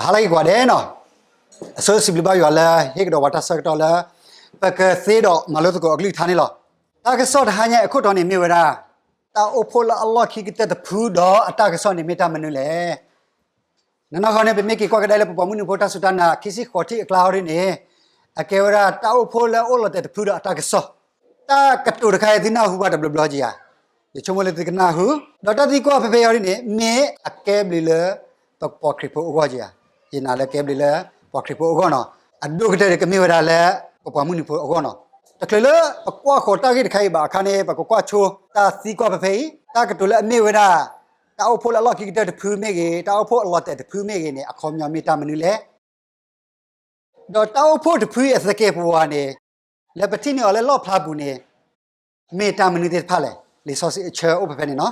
ဟါလၢအဂ့ၤကိးဂၤဒဲးနီၤ, အဆိစံးဘျုးဘၣ်ယွၤလၢဟ့ၣ်ကဒီးပှၤတၢ်ဆၢကတီၢ်လၢ ပကသ့ဒီးမၤလိသကိးအကလုၢ်ကထါန့ၣ်လီၤ. တၢ်ကစီၣ်တဟါညါအခိၣ်တီန့ၣ်မ့ၢ်ဝဲဒၣ် တၢ်အိၣ်ဖှိၣ်လၢအလီၢ်ခံကတၢၢ်တဖုဒီးအတၢ်ကစီၣ်န့ၣ်မ့ၢ်တၢ်မနုၤလဲၣ်. နီၢ်နီၢ်ဃီန့ၣ် ပမ့ၢ်က့ၤကွၢ်ကဒါလၢပပှၤမုၢ်နုာ်ဖိတၢ်စူၢ်တၢ်နာ်ခံဆံဃိးထံၣ်အကျါဟီဒ်န့ၣ်, အကဲဝဲဒၣ်တၢ်အိၣ်ဖှိၣ်လၢအအိၣ်လီၤတဲာ်တဖုဒီးအတၢ်ကစီၣ်. တၢ်ကတိၤတခါအံၤသုနၢ်ဟူဘၣ်တဘျီဘျီက့ၤဧါ, ယဆိကမိၣ်လၢသုကနၢ်ဟူ, ဒီးတၢ်သံကွၢ်ဖဲဖဲအံၤဟီဒ်န့ၣ် မ့ၢ်အကဲဘျုးလၢပပှၤခရံာ်ဖိအဂီၢ်က့ၤဧါ, ယနာ်လၢကဲဘျုးလၢပှၤခရံာ်ဖိအဂီၢ်နီၤ, အဒိၣ်ကတၢၢ်ဒ်ကမ့ၢ်ဝဲဒၣ်လၢပပှၤမုၢ်နုာ်ဖိအဂီၢ်နီၤ. တချုးလၢပကွၢ်ဃီၤတၢ်ဂ့ၢ်တခါအံၤဘၣ်အခါန့ၣ် ပကကွၢ်ဆိတၢ်သံကွၢ်ဖဲဖဲအံၤ, တၢ်ကတိၤလၢအမ့ၢ်ဝဲဒၣ် တၢ်အိၣ်ဖှိၣ်လၢအလီၢ်ခံကတၢၢ်တဖုမ့ၢ်ဂ့ၤ, တၢ်အိၣ်ဖှိၣ်အလီၤတဲာ်တဖုမ့ၢ်ဂ့ၤန့ၣ် အခီပညီမ့ၢ်တၢ်မနုၤလဲၣ်. ဒီးတၢ်အိၣ်ဖှိၣ်တဖုအံၤအသကဲာ်ပဝးန့ၣ် လၢပထံၣ်န့ၢ်အီၤလၢလီၣ်ဖျါပူၤန့ၣ် မ့ၢ်တၢ်မနုၤသ့ၣ်တဖၣ်လဲၣ်. လံာ်စီဆှံအဆၢအိၣ်ဖဲဖဲန့ၣ်နီၤ.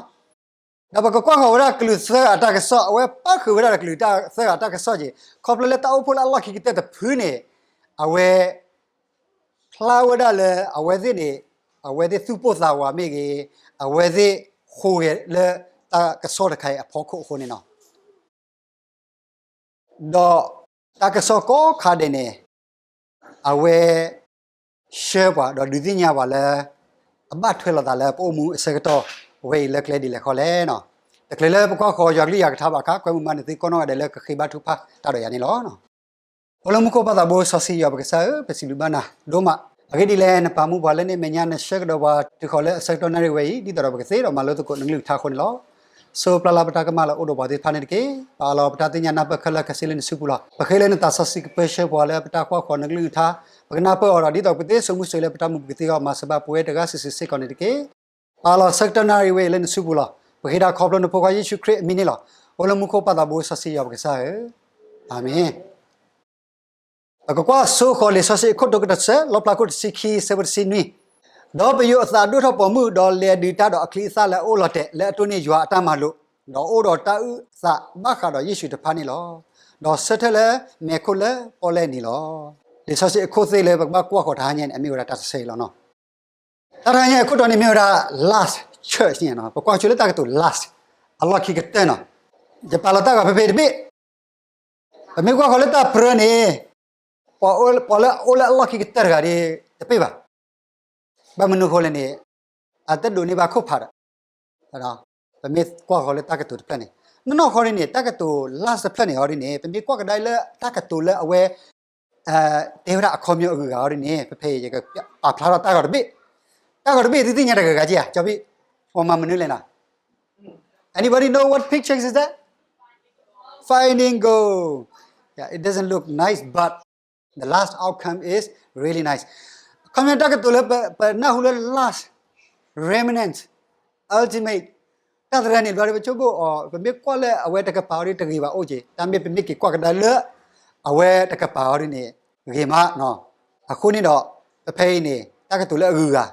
ဒီးပကကွၢ်ဃီၤဝဲဒၣ်ကလူးသၢဂၤအတၢ်ကစီၣ်, အဝဲပၣ်ဃုာ်ဝဲဒၣ်ဒီးကလူးသၢဂၤအတၢ်ကစီၣ်က့ၤ, ခီဖျိလၢတၢ်အိၣ်ဖှိၣ်လၢအလီၢ်ခံကတၢၢ်တဖုန့ၣ် အဝဲ ဖျါဝဲဒၣ်လၢအဝဲသ့ၣ်န့ၣ် အဝဲသ့ၣ်သူၣ်ပိၢ်သးဝးမ့ၢ်ဂ့ၤ, အဝဲသ့ၣ်ဃိးဂဲၤလၢတၢ်ကစီၣ်တခါအံၤအဖီခိၣ်အဃိန့ၣ်နီၤ. ဒီးတၢ်ကစီၣ်ကိးခါဒဲးန့ၣ် အဝဲ ဆှၢပှၤဒီးဒုးသ့ၣ်ညါပှၤလၢ အဘၣ်ထွဲလိာ်သးလၢပအိၣ်မူအဆၢကတီၢ်ဝဲအံၤလၢကျဲဒ်လဲၣ်ဃီလဲၣ်နီၤ. တချုးလၢပကွၢ်ဃီၤယွၤကလုၢ်ယွၤကထါဘၣ်အခါ ကွဲမုာ်မးန့ၣ်သုကိးနီၣ်ဂၤဒဲးလၢကဃ့ဘါထုကဖၣ်တၢ်ဒီးယၤန့ၣ်လီၤ. အိၣ်လၢမူခိၣ်ပၢ်သးဘိစီဆှံယွၤပကစၢ်ဧၢ, ပစံးဘျုးဘၣ်နၤဒိၣ်မး. အဂ့ၢ်ဒ်လဲၣ် နပာ်မူပှၤလၢန့ၣ်အမဲာ်ညါ နဆှၢကဒီးပှၤတုၤဃီၤလၢအဆၢကတီၢ်နၣ်ရံၣ်ဝဲအံၤ ဒ်သိးဒီးပကသ့ဒီးမၤလိသကိးနကလုၢ်ကထါအဃိန့ၣ်လီၤ. ဆိပျၢ်လၢပတၢ်ကမၣ်လၢအိၣ်ဒီးပှၤသ့ၣ်တဖၣ်န့ၣ်တက့ၢ်. ပအးလီၤပတၢ်သ့ၣ်ညါနၢ်ပၢၢ်ခဲလၢာ်ခဲဆ့လၢနစုပူၤလီၤ. ပဃ့လၢနသးစီဆှံကပၢဆှၢပှၤလၢပတၢ်ကွၢ်ဃီၤနကလုၢ်ကထါ, ပကနၢ်ပၢၢ်အီၤဒီး ဒ်သိးပကသ့စိာ်မူစိာ်လၢပတၢ်မူပကသ့အဂီၢ် မၤစၢၤဘၣ်ပဝဲတဂၤစုာ်စုာ်စ့ၢ်ကီးန့ၣ်တက့ၢ်. ပအးလီၤဆၢကတီၢ်နၣ်ရံၣ်ဝဲအံၤလၢနစုပူၤလီၤ. ပဃ့တၢ်ခီဖျိနဖိခွါယ့ၣ်ၡူးခရံာ်အမံၤန့ၣ်လီၤ. အိၣ်လၢမူခိၣ်ပၢ်သးဘိစီဆှံယွၤပကစၢ်ဧၢ, အၤမ့ၣ်. ပကကွၢ်ဆိဃီၤလံာ်စီဆှံအခိၣ်တီကတၢၢ်တဆၢ, လီၣ်ဖျါခိၣ်တဆံခံ ဆၢဖိတဆံနွံ, ဒီးပယိၤအသးဒိၣ်ထီၣ်ပိာ်မုၣ်, ဒီးလဲၤဒုးတၢ်ဒီးအချံအသၣ်လၢအအိၣ်လီၤတဲာ် လၢအတိၢ်န့ၢ်ယွၤအတၢ်မၤလိာ်, ဒီးအိၣ်ဒီးတၢ်အုၣ်သးဘၣ်ဃးဒီးယ့ၣ်ၡူးတဖၣ်န့ၣ်လီၤ. ဒီးဆၢထၢၣ်လၢမဲးခိၣ်လၢပီၣ်လဲၣ်နံၤလီၤ. လံာ်စီဆှံအခိၣ်သ့ၣ်လၢပကဘၣ်ကွၢ်ဃီၤတဟါညါန့ၣ် အမ့ၢ်ဝဲဒၣ်တၢ်တဆၢအံၤလီၤနီၤ. တၢ်တဟါညါအခိၣ်တီန့ၣ်မ့ၢ်ဝဲဒၣ် last church န့ၣ်နီၤ. ပကွၢ်ဆိလၢတၢ်ကတိၤ last အလီၢ်ခံကတၢၢ်နီၤ. ယပာ်လီၤတၢ်ဂီၤဖဲဖဲတဘ့ၣ်, ပမ့ၢ်ကွၢ်ဃီၤလၢတၢ်ပြၢန့ၣ် ပှၤလၢအအိၣ်လၢအလီၢ်ခံကတၢၢ်တဂၤဒ်တပ့ၢ်ဘၣ်. ဘၣ်မနုၤအဃိလဲၣ်န့ၣ် အတဒိးန့ၢ်ဘၣ်ခိၣ်ဖးဒီး ပမ့ၢ်ကွၢ်ဃီၤလၢတၢ်ကတိၤတဖျၢၣ်န့ၣ်, နီၢ်နီၢ်ဃီဒ်န့ၣ် တၢ်ကတိၤ last တဖျၢၣ်န့ၣ်ဟီဒ်န့ၣ် ပမ့ၢ်ကွၢ်ကဒါလၢတၢ်ကတိၤလၢအဝဲ တဲဝဲဒၣ်အခီပညီအဂုၤအဂၤဟီဒ်န့ၣ် ဖဲဖဲအံၤယကပာ်ဖျါထီၣ်တၢ်ဂီၤတဘ့ၣ်, တၢ်ဂီၤတဘ့ၣ်သုသ့ၣ်ညါတဂၤဂၤက့ဧါ, ကၠီဘ့ၣ်, ပှၤမၤမနုၤလဲၣ်နီၤ. Anybody know what picture is that? Finding gold. Yeah, it doesn't look nice, but the last outcome is really nice. အခီပညီတၢ်ကတိၤလၢပနၢ်ဟူလၢ last, remnant, ultimate, တၢ်သရၣ်န့ၣ် ဘျီဒီးပဆိကမိၣ်အီၤ ပမ့ၢ်ကွၢ်လၢအဝဲတကပၤအီၤဒ်တဂ့ၤဘၣ်အိၣ်က့ၤ, တၢ်မ့ၢ်ပမ့ၢ်က့ၤကွၢ်ကဒါလၢ အဝဲတကပၤအီၤဒ်န့ၣ် ဂ့ၤမးနီၤ. အဃိန့ၣ်ဒီး ပဖဲအံၤန့ၣ် တၢ်ကတိၤလၢအဂုၤအဂၤ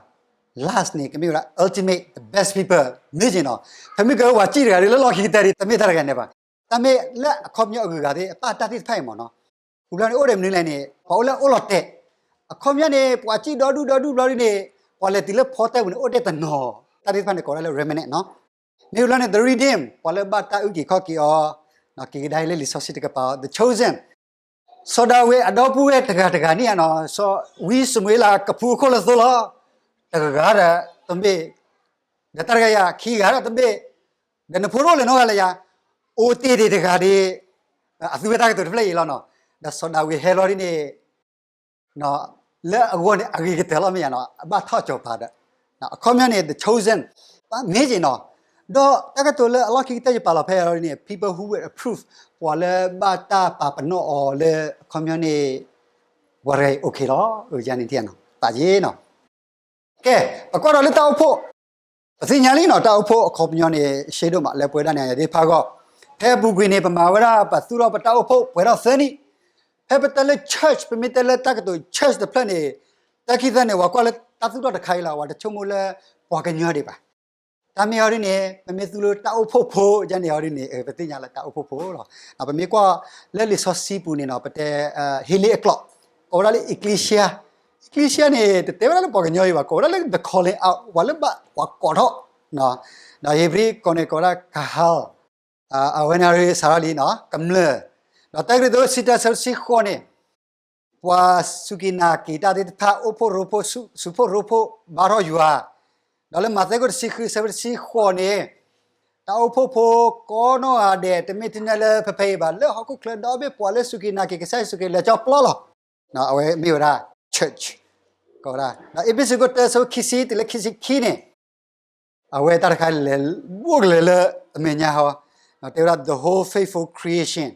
last န့ၣ် ကမ့ၢ်ဝဲဒၣ် ultimate, the best people မ့ၢ်က့ၤနီၤ. တမ့ၢ်ကဝဲၤစံၣ်တဂၤဒ်လၢလီၢ်ခံကတၢၢ်ဒ် တမ့ၢ်တၢ်တဂၤန့ၣ်ဘၣ်. တၢ်မ့ၢ်လၢအခီပညီအဂုၤအဂၤသ့ၣ် အပၢ်တၢ်သ့ၣ်တဖၣ်အံၤမ့ၢ်နီၤ. ပူၤဘျီန့ၣ်အိၣ်ဒီးမနုၤလဲၣ်န့ၣ် ပှၤအိၣ်လၢအအိၣ်လီၤတဲာ်, အခီပညီန့ၣ် ပှၤစံၣ်ဒီဒူၣ်ဒီဒူၣ်ဘျီဒ်န့ၣ် ပှၤလဲၤတုၤလၢဖီတၢၢ်ပူၤန့ၣ် အိၣ်ဒၣ်တနီၤ, တၢ်သ့ၣ်တဖၣ်န့ၣ်ကိးဝဲဒၣ်လၢ remnant နီၤ. မ့ၢ်ဘျီန့ၣ် the redeemed ပှၤလၢဘၣ်တၢ်အုၣ်က့ၤခီၣ်က့ၤအီၤ, က့ၤကဒါအံၤလၢလံာ်စီဆှံတကပၤအီၤ the chosen. စီၤဒၤဝံးအဒီပုၢ်ဝဲၢ်တဂၤတဂၤန့ၣ်နီၤ, စီၤဝံစမူၤအ့လးကဖူးအခိၣ်လၢသိလီၤ, တဂၤဒီးတဘ့ၣ်, ဒီးတၢ်တဂၤယၤ ခံဂၤဒီးတဘ့ၣ်, ဒီးနဖိတအိၣ်လၢၤနီတဂၤလၢၤယၤ, အိၣ်တ့ၢ်ဒံးတဂၤဒ် အသူဝဲတၢ်ကတိၤတဖျၢၣ်အံၤလီၤနီၤ. ဒီးစီၤဒၤဝံးဟဲလီၤဒ်န့ၣ် လၢအဂီၢ်န့ၣ် အဂ့ၤကတၢၢ်လီၤမ့ၢ်ယါနီၤ, အဘၣ်ထီၣ်ကၠီၤပၤဒီး အခီပညီန့ၣ် the chosen မ့ၢ်က့ၤနီၤ. ဒီးတၢ်ကတိၤလၢအလီၢ်ခံကတၢၢ်ယပာ်လီၤဖဲအံၤန့ၣ် people who would approve ပှၤလၢဘၣ်တၢ်ပာ်ပနီၣ်အီၤလၢအခီပညီန့ၣ် ပှၤတဂၤအံၤ okay လီၤ, ယၤန့ၣ်တယၤနီၤ သးယ့နီၤ. ကဲ, ပကွၢ်ဒီးလၢတၢ်အိၣ်ဖှိၣ်, ပသ့ၣ်ညါလံနီၤ တၢ်အိၣ်ဖှိၣ်အခီပညီန့ၣ် ရှဲဒိၣ်မးလၢပဝဲဒၣ်န့ၣ်သ့ၣ်တဖၣ်အဂီၢ်. ဖဲအပူၤကွံာ်န့ၣ် ပမၤဝဲဒၣ် ပသူၣ်ထီၣ်ပတၢ်အိၣ်ဖှိၣ်ပှဲၤထီၣ်သၢနံၣ်. ဖဲပတဲလၢ church ပမ့ၢ်တဲလၢတၢ်ကတိၤ church တဖျၢၣ်န့ၣ် တၢ်ခံသၢန့ၣ် ပှၤကွၢ်လၢတၢ်သူၣ်ထီၣ်တခါအံၤလီၤ, ပှၤတဆိကမိၣ်လၢပှၤကညီဒံးဘၣ်. တၢ်မ့ၢ်အီၤဒ်န့ၣ် ပမ့ၢ်သူၣ်လၢတၢ်အိၣ်ဖှိၣ်ဖိယါန့ၣ်အီၤဒ်န့ၣ် ပသ့ၣ်ညါလၢတၢ်အိၣ်ဖှိၣ်ဖိလီၤ. ပမ့ၢ်ကွၢ်လၢလံာ်စီဆှံပူၤန့ၣ်နီၤ ပတဲ ဟ့လ့အကျိာ် ကိးဝဲဒၣ်လၢ ecclesia, ecclesia န့ၣ် တတဲဝဲဒၣ်လၢပှၤကညီအံၤဘၣ်, ကိးဝဲဒၣ်လၢ the calling out ပှၤလၢဘၣ်ပှၤကိးထီၣ်, ဒီးဧ့ၤဘြံၤကိးန့ၣ် ကိးဝဲဒၣ် kahal, အဝဲန့ၣ်စးထီၣ်လံနီၤ ကမျၢၢ်, ဒီးတၢကရံၣ်သူး ဆံတၢ ဆၢဖိတဆံဃိးန့ၣ် ပှၤစူၢ်က့ၤနာ်က့ၤတၢ်သ့ၣ်တဖၣ် အိၣ်ဖှိၣ်ရိဖှိၣ် စူၢ်ဖှိၣ်ရိဖှိၣ် ဘါထီၣ်ယွၤ, ဒီးလၢမးသဲခိၣ်တဆံဃု ဆၢဖိတဆံဃိးန့ၣ် တၢ်အိၣ်ဖှိၣ်ဖိကိးနီၢ်ဂၤဒဲး တမ့ၢ်ထဲန့ၣ်လၢဖဲဖဲအံၤဘၣ် လၢဟီၣ်ခိၣ်ချၢဒီဘ့ၣ် ပှၤလၢစူၢ်က့ၤနာ်က့ၤကစၢ်ယ့ၣ်ၡူးခရံာ်လဲၤကၠီပျီလီၤ. အဝဲမ့ၢ်ဝဲဒၣ် church ကိးဝဲဒၣ် ဒီးအ့းဖ့းစူးခိၣ်တၢ ဆၢဖိခံဆံတုၤလၢခံဆံခံန့ၣ် အဝဲတၢ်တခါလဲၤဘိၣ်ကလဲၤလၢအမဲာ်ညါဟီ, တဲဝဲဒၣ် the whole faithful creation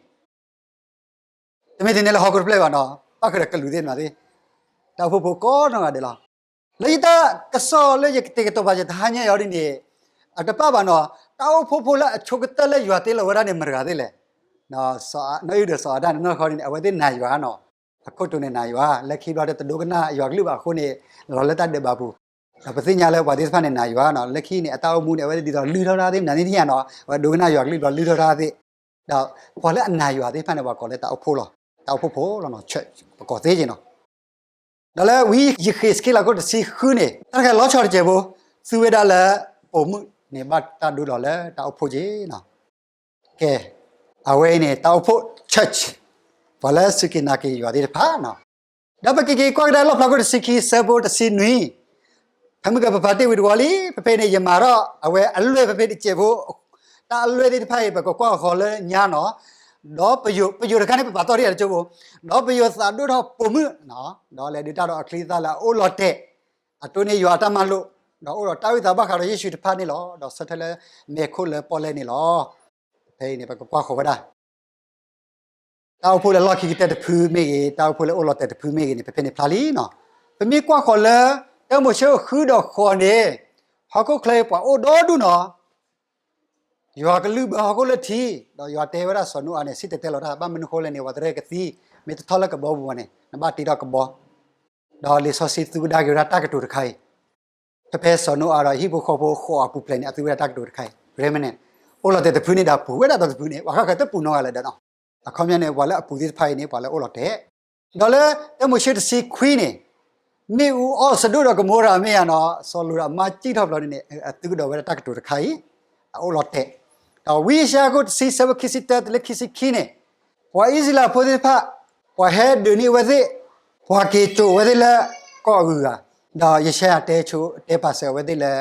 တမ့ၢ်ထဲန့ၣ်လၢဟီၣ်ခိၣ်တဖျၢၣ်ဘၣ်နီၤ, ပၣ်ဃုာ်ဒီးကလူးသ့ၣ်မနၤသ့ၣ်, တၢ်အိၣ်ဖှိၣ်ဖိကိးနီၢ်ဂၤဒဲးလီၤ. လၢယတၢ်ကစီၣ်လၢယကတဲာ်ကတီၤပာ်ယတဟါညါအံၤဒ်န့ၣ် အတပၣ်ဘၣ်နီၤ, တၢ်အိၣ်ဖှိၣ်ဖိလၢအဆိကတၢၢ်လၢယွၤတ့လီၤဝဲဒၣ်န့ၣ် မတဂၤသ့ၣ်လဲၣ်. နီၢ်အံၣ်ဒီးစီၤအၤဒၣ်န့ၣ်နီၢ်ဃီန့ၣ် အဝဲသ့ၣ်နာ်ယွၤနီၤ, အခိၣ်တိာ်န့ၣ်နာ်ယွၤ, လၢခံဘျီတဒိကနၣ်ယွၤကလုၢ်ဘၣ်အဃိန့ၣ် လီၤလၢတၢ်ဒဲးဘးပူၤ, ဒီးပသ့ၣ်ညါလၢပှၤသ့ၣ်တဖၣ်န့ၣ်နာ်ယွၤနီၤ, လၢခံန့ၣ် အတၢ်အိၣ်မူန့ၣ် အဝဲသ့ၣ်ဒ်သိးလုၢ်ထီၣ်တၢ်သ့ၣ်မနၤသ့ၣ်ညါနီၤ, အဝဲဒိကနၣ်ယွၤကလုၢ်ဘျီလုၢ်ထီၣ်တၢ်သ့ၣ် ဒီးပှၤလၢအနာ်ယွၤသ့ၣ်တဖၣ်န့ၣ် ပှၤကိးလၢတၢ်အိၣ်ဖှိၣ်လီၤ, တၢ်အိၣ်ဖှိၣ်ဖိလီၤနီၤ, church ပကိးသ့က့ၤနီၤ. ဒီးလၢဝံယဃ့းစက့လးခိၣ်တဆံဃုန့ၣ် တၢ်တခါလီၤဆီတစဲးဖိ, သူဝဲဒၣ်လၢပိာ်မုၣ်န့ၣ် ဘၣ်တၢ်ဒိလီၤလၢတၢ်အိၣ်ဖှိၣ်က့ၤနီၤ. ကဲ, အဝဲအံၤန့ၣ် တၢ်အိၣ်ဖှိၣ် church ပှၤလၢစူၢ်က့ၤနာ်က့ၤယွၤသ့ၣ်တဖၣ်နီၤ. ဒီးပကက့ၤကွၢ်ကဒါလီၣ်ဖျါခိၣ်တဆံခံ ဆၢဖိတဆံနွံ, ဖဲမုၢ်ကပဖးတ့ၢ်ဝံၤတဝီလံ, ဖဲဖဲန့ၣ် ယမၤထီၣ်အဝဲအလွဲၢ်ဖဲဖဲတစဲးဖိ, တၢ်အလွဲၢ်သ့ၣ်တဖၣ်အံၤ ပကကွၢ်ဃီၤလၢညါနီၤ, ဒီးပယိၤတခါန့ၣ် ပပာ်တီၢ်တံၢ်အီၤတကၠိဖိ, ဒီးပယိၤသးဒိၣ်ထီၣ်ပိာ်မုၣ်, ဒီးလဲၤဒုးတၢ်ဒီးအချံအသၣ်လၢအအိၣ်လီၤတဲာ်, အတိၢ်န့ၢ်ယွၤအတၢ်မၤလိာ်, ဒီးအိၣ်ဒီးတၢ်အုၣ်သးဘၣ်ဃးဒီးယ့ၣ်ၡူးတဖၣ်န့ၣ်လီၤ. ဒီးဆၢထၢၣ်လၢမဲးခိၣ်လၢပီၣ်လဲၣ်န့ၣ်လီၤ. ဖဲအံၤန့ၣ် ပကကွၢ်ဃီၤဝဲဒၣ် တၢ်အိၣ်ဖှိၣ်လၢလီၢ်ခံကတၢၢ်တဖုမ့ၢ်ဂ့ၤ, တၢ်အိၣ်ဖှိၣ်လၢအိၣ်လီၤတဲာ်တဖုမ့ၢ်ဂ့ၤန့ၣ် ဖဲဖဲန့ၣ်ဖျါလံနီၤ. ပမ့ၢ်ကွၢ်ဃီၤလၢ တၢမိၤၡ့အိၣ်ဃုဒီးဃိးန့ၣ်, ဟီၣ်ခိၣ်ချၢအံၤပှၤအိၣ်ဒီဒူၣ်နီၤ, ယွၤကလုၢ်ဘၢဟီၣ်ခိၣ်လၢထံ, ဒီးယွၤတဲဝဲဒၣ်စီၤနိအၤန့ၣ် စံၣ်တဲၤတဲလီၤတၢ်, ဘၣ်မနုၤဃိလဲၣ်န့ၣ် ပှၤတရၢၢ်ကသံ, မ့ၢ်တထီၣ်လၢကဘီပူၤဘၣ်န့ၣ် နဘၣ်တ့ထီၣ်ကဘီ ဒီးလံာ်စီဆှံသူကဒါက့ၤဝဲဒၣ်တၢ်ကတိၤတခါအံၤ, ဖဲဖဲစီၤနိအၤဒီးဟံၣ်ဖိဃီဖိဃိးအပူၤဖျဲးန့ၣ် အသူဝဲဒၣ်တၢ်ကတိၤတခါအံၤ, remnant, အိၣ်လီၤတဲာ်တဖုန့ၣ်ဒီးပူၤဝဲဒၣ်ဒီးတဖုန့ၣ် ပှၤဃၣ်ဃၢၤတပူၤနီတဂၤလၢၤဒီးနီၤ. အခီပညီန့ၣ် ပှၤလၢအပူၤသ့ၣ်တဖၣ်အံၤန့ၣ် ပှၤလၢအအိၣ်လီၤတဲာ်, ဒီးလၢတၢမိၤၡ့တဆံခွံန့ၣ်, မ့ၣ်အူအီၣ်စဒိၣ်ဒီးကမိရၤမ့ၢ်ဧါနီၤ, စီၤလိာ်ဒီးအမါစံၣ်ထီၣ်ဘျီန့ၣ်န့ၣ် အသုကဒီးဝဲဒၣ်တၢ်ကတိၤတခါအံၤ, အအိၣ်လီၤတဲာ်, ဒီးဝံယၡါယၤခိၣ်တဆံ ဆၢဖိခံဆံတၢတုၤလၢခံဆံခံန့ၣ်, ပှၤအံၣ်စရ့လးဖိသ့ၣ်တဖၣ်, ပှၤဟဲဒုးန့ၢ်အဝဲသ့ၣ်, ပှၤက့ၤစိာ်အဝဲသ့ၣ်လၢကီၢ်အဂုၤအဂၤ, ဒီးယၡါယၤတဲဆိ တဲပာ်စၢၤအဝဲသ့ၣ်လၢ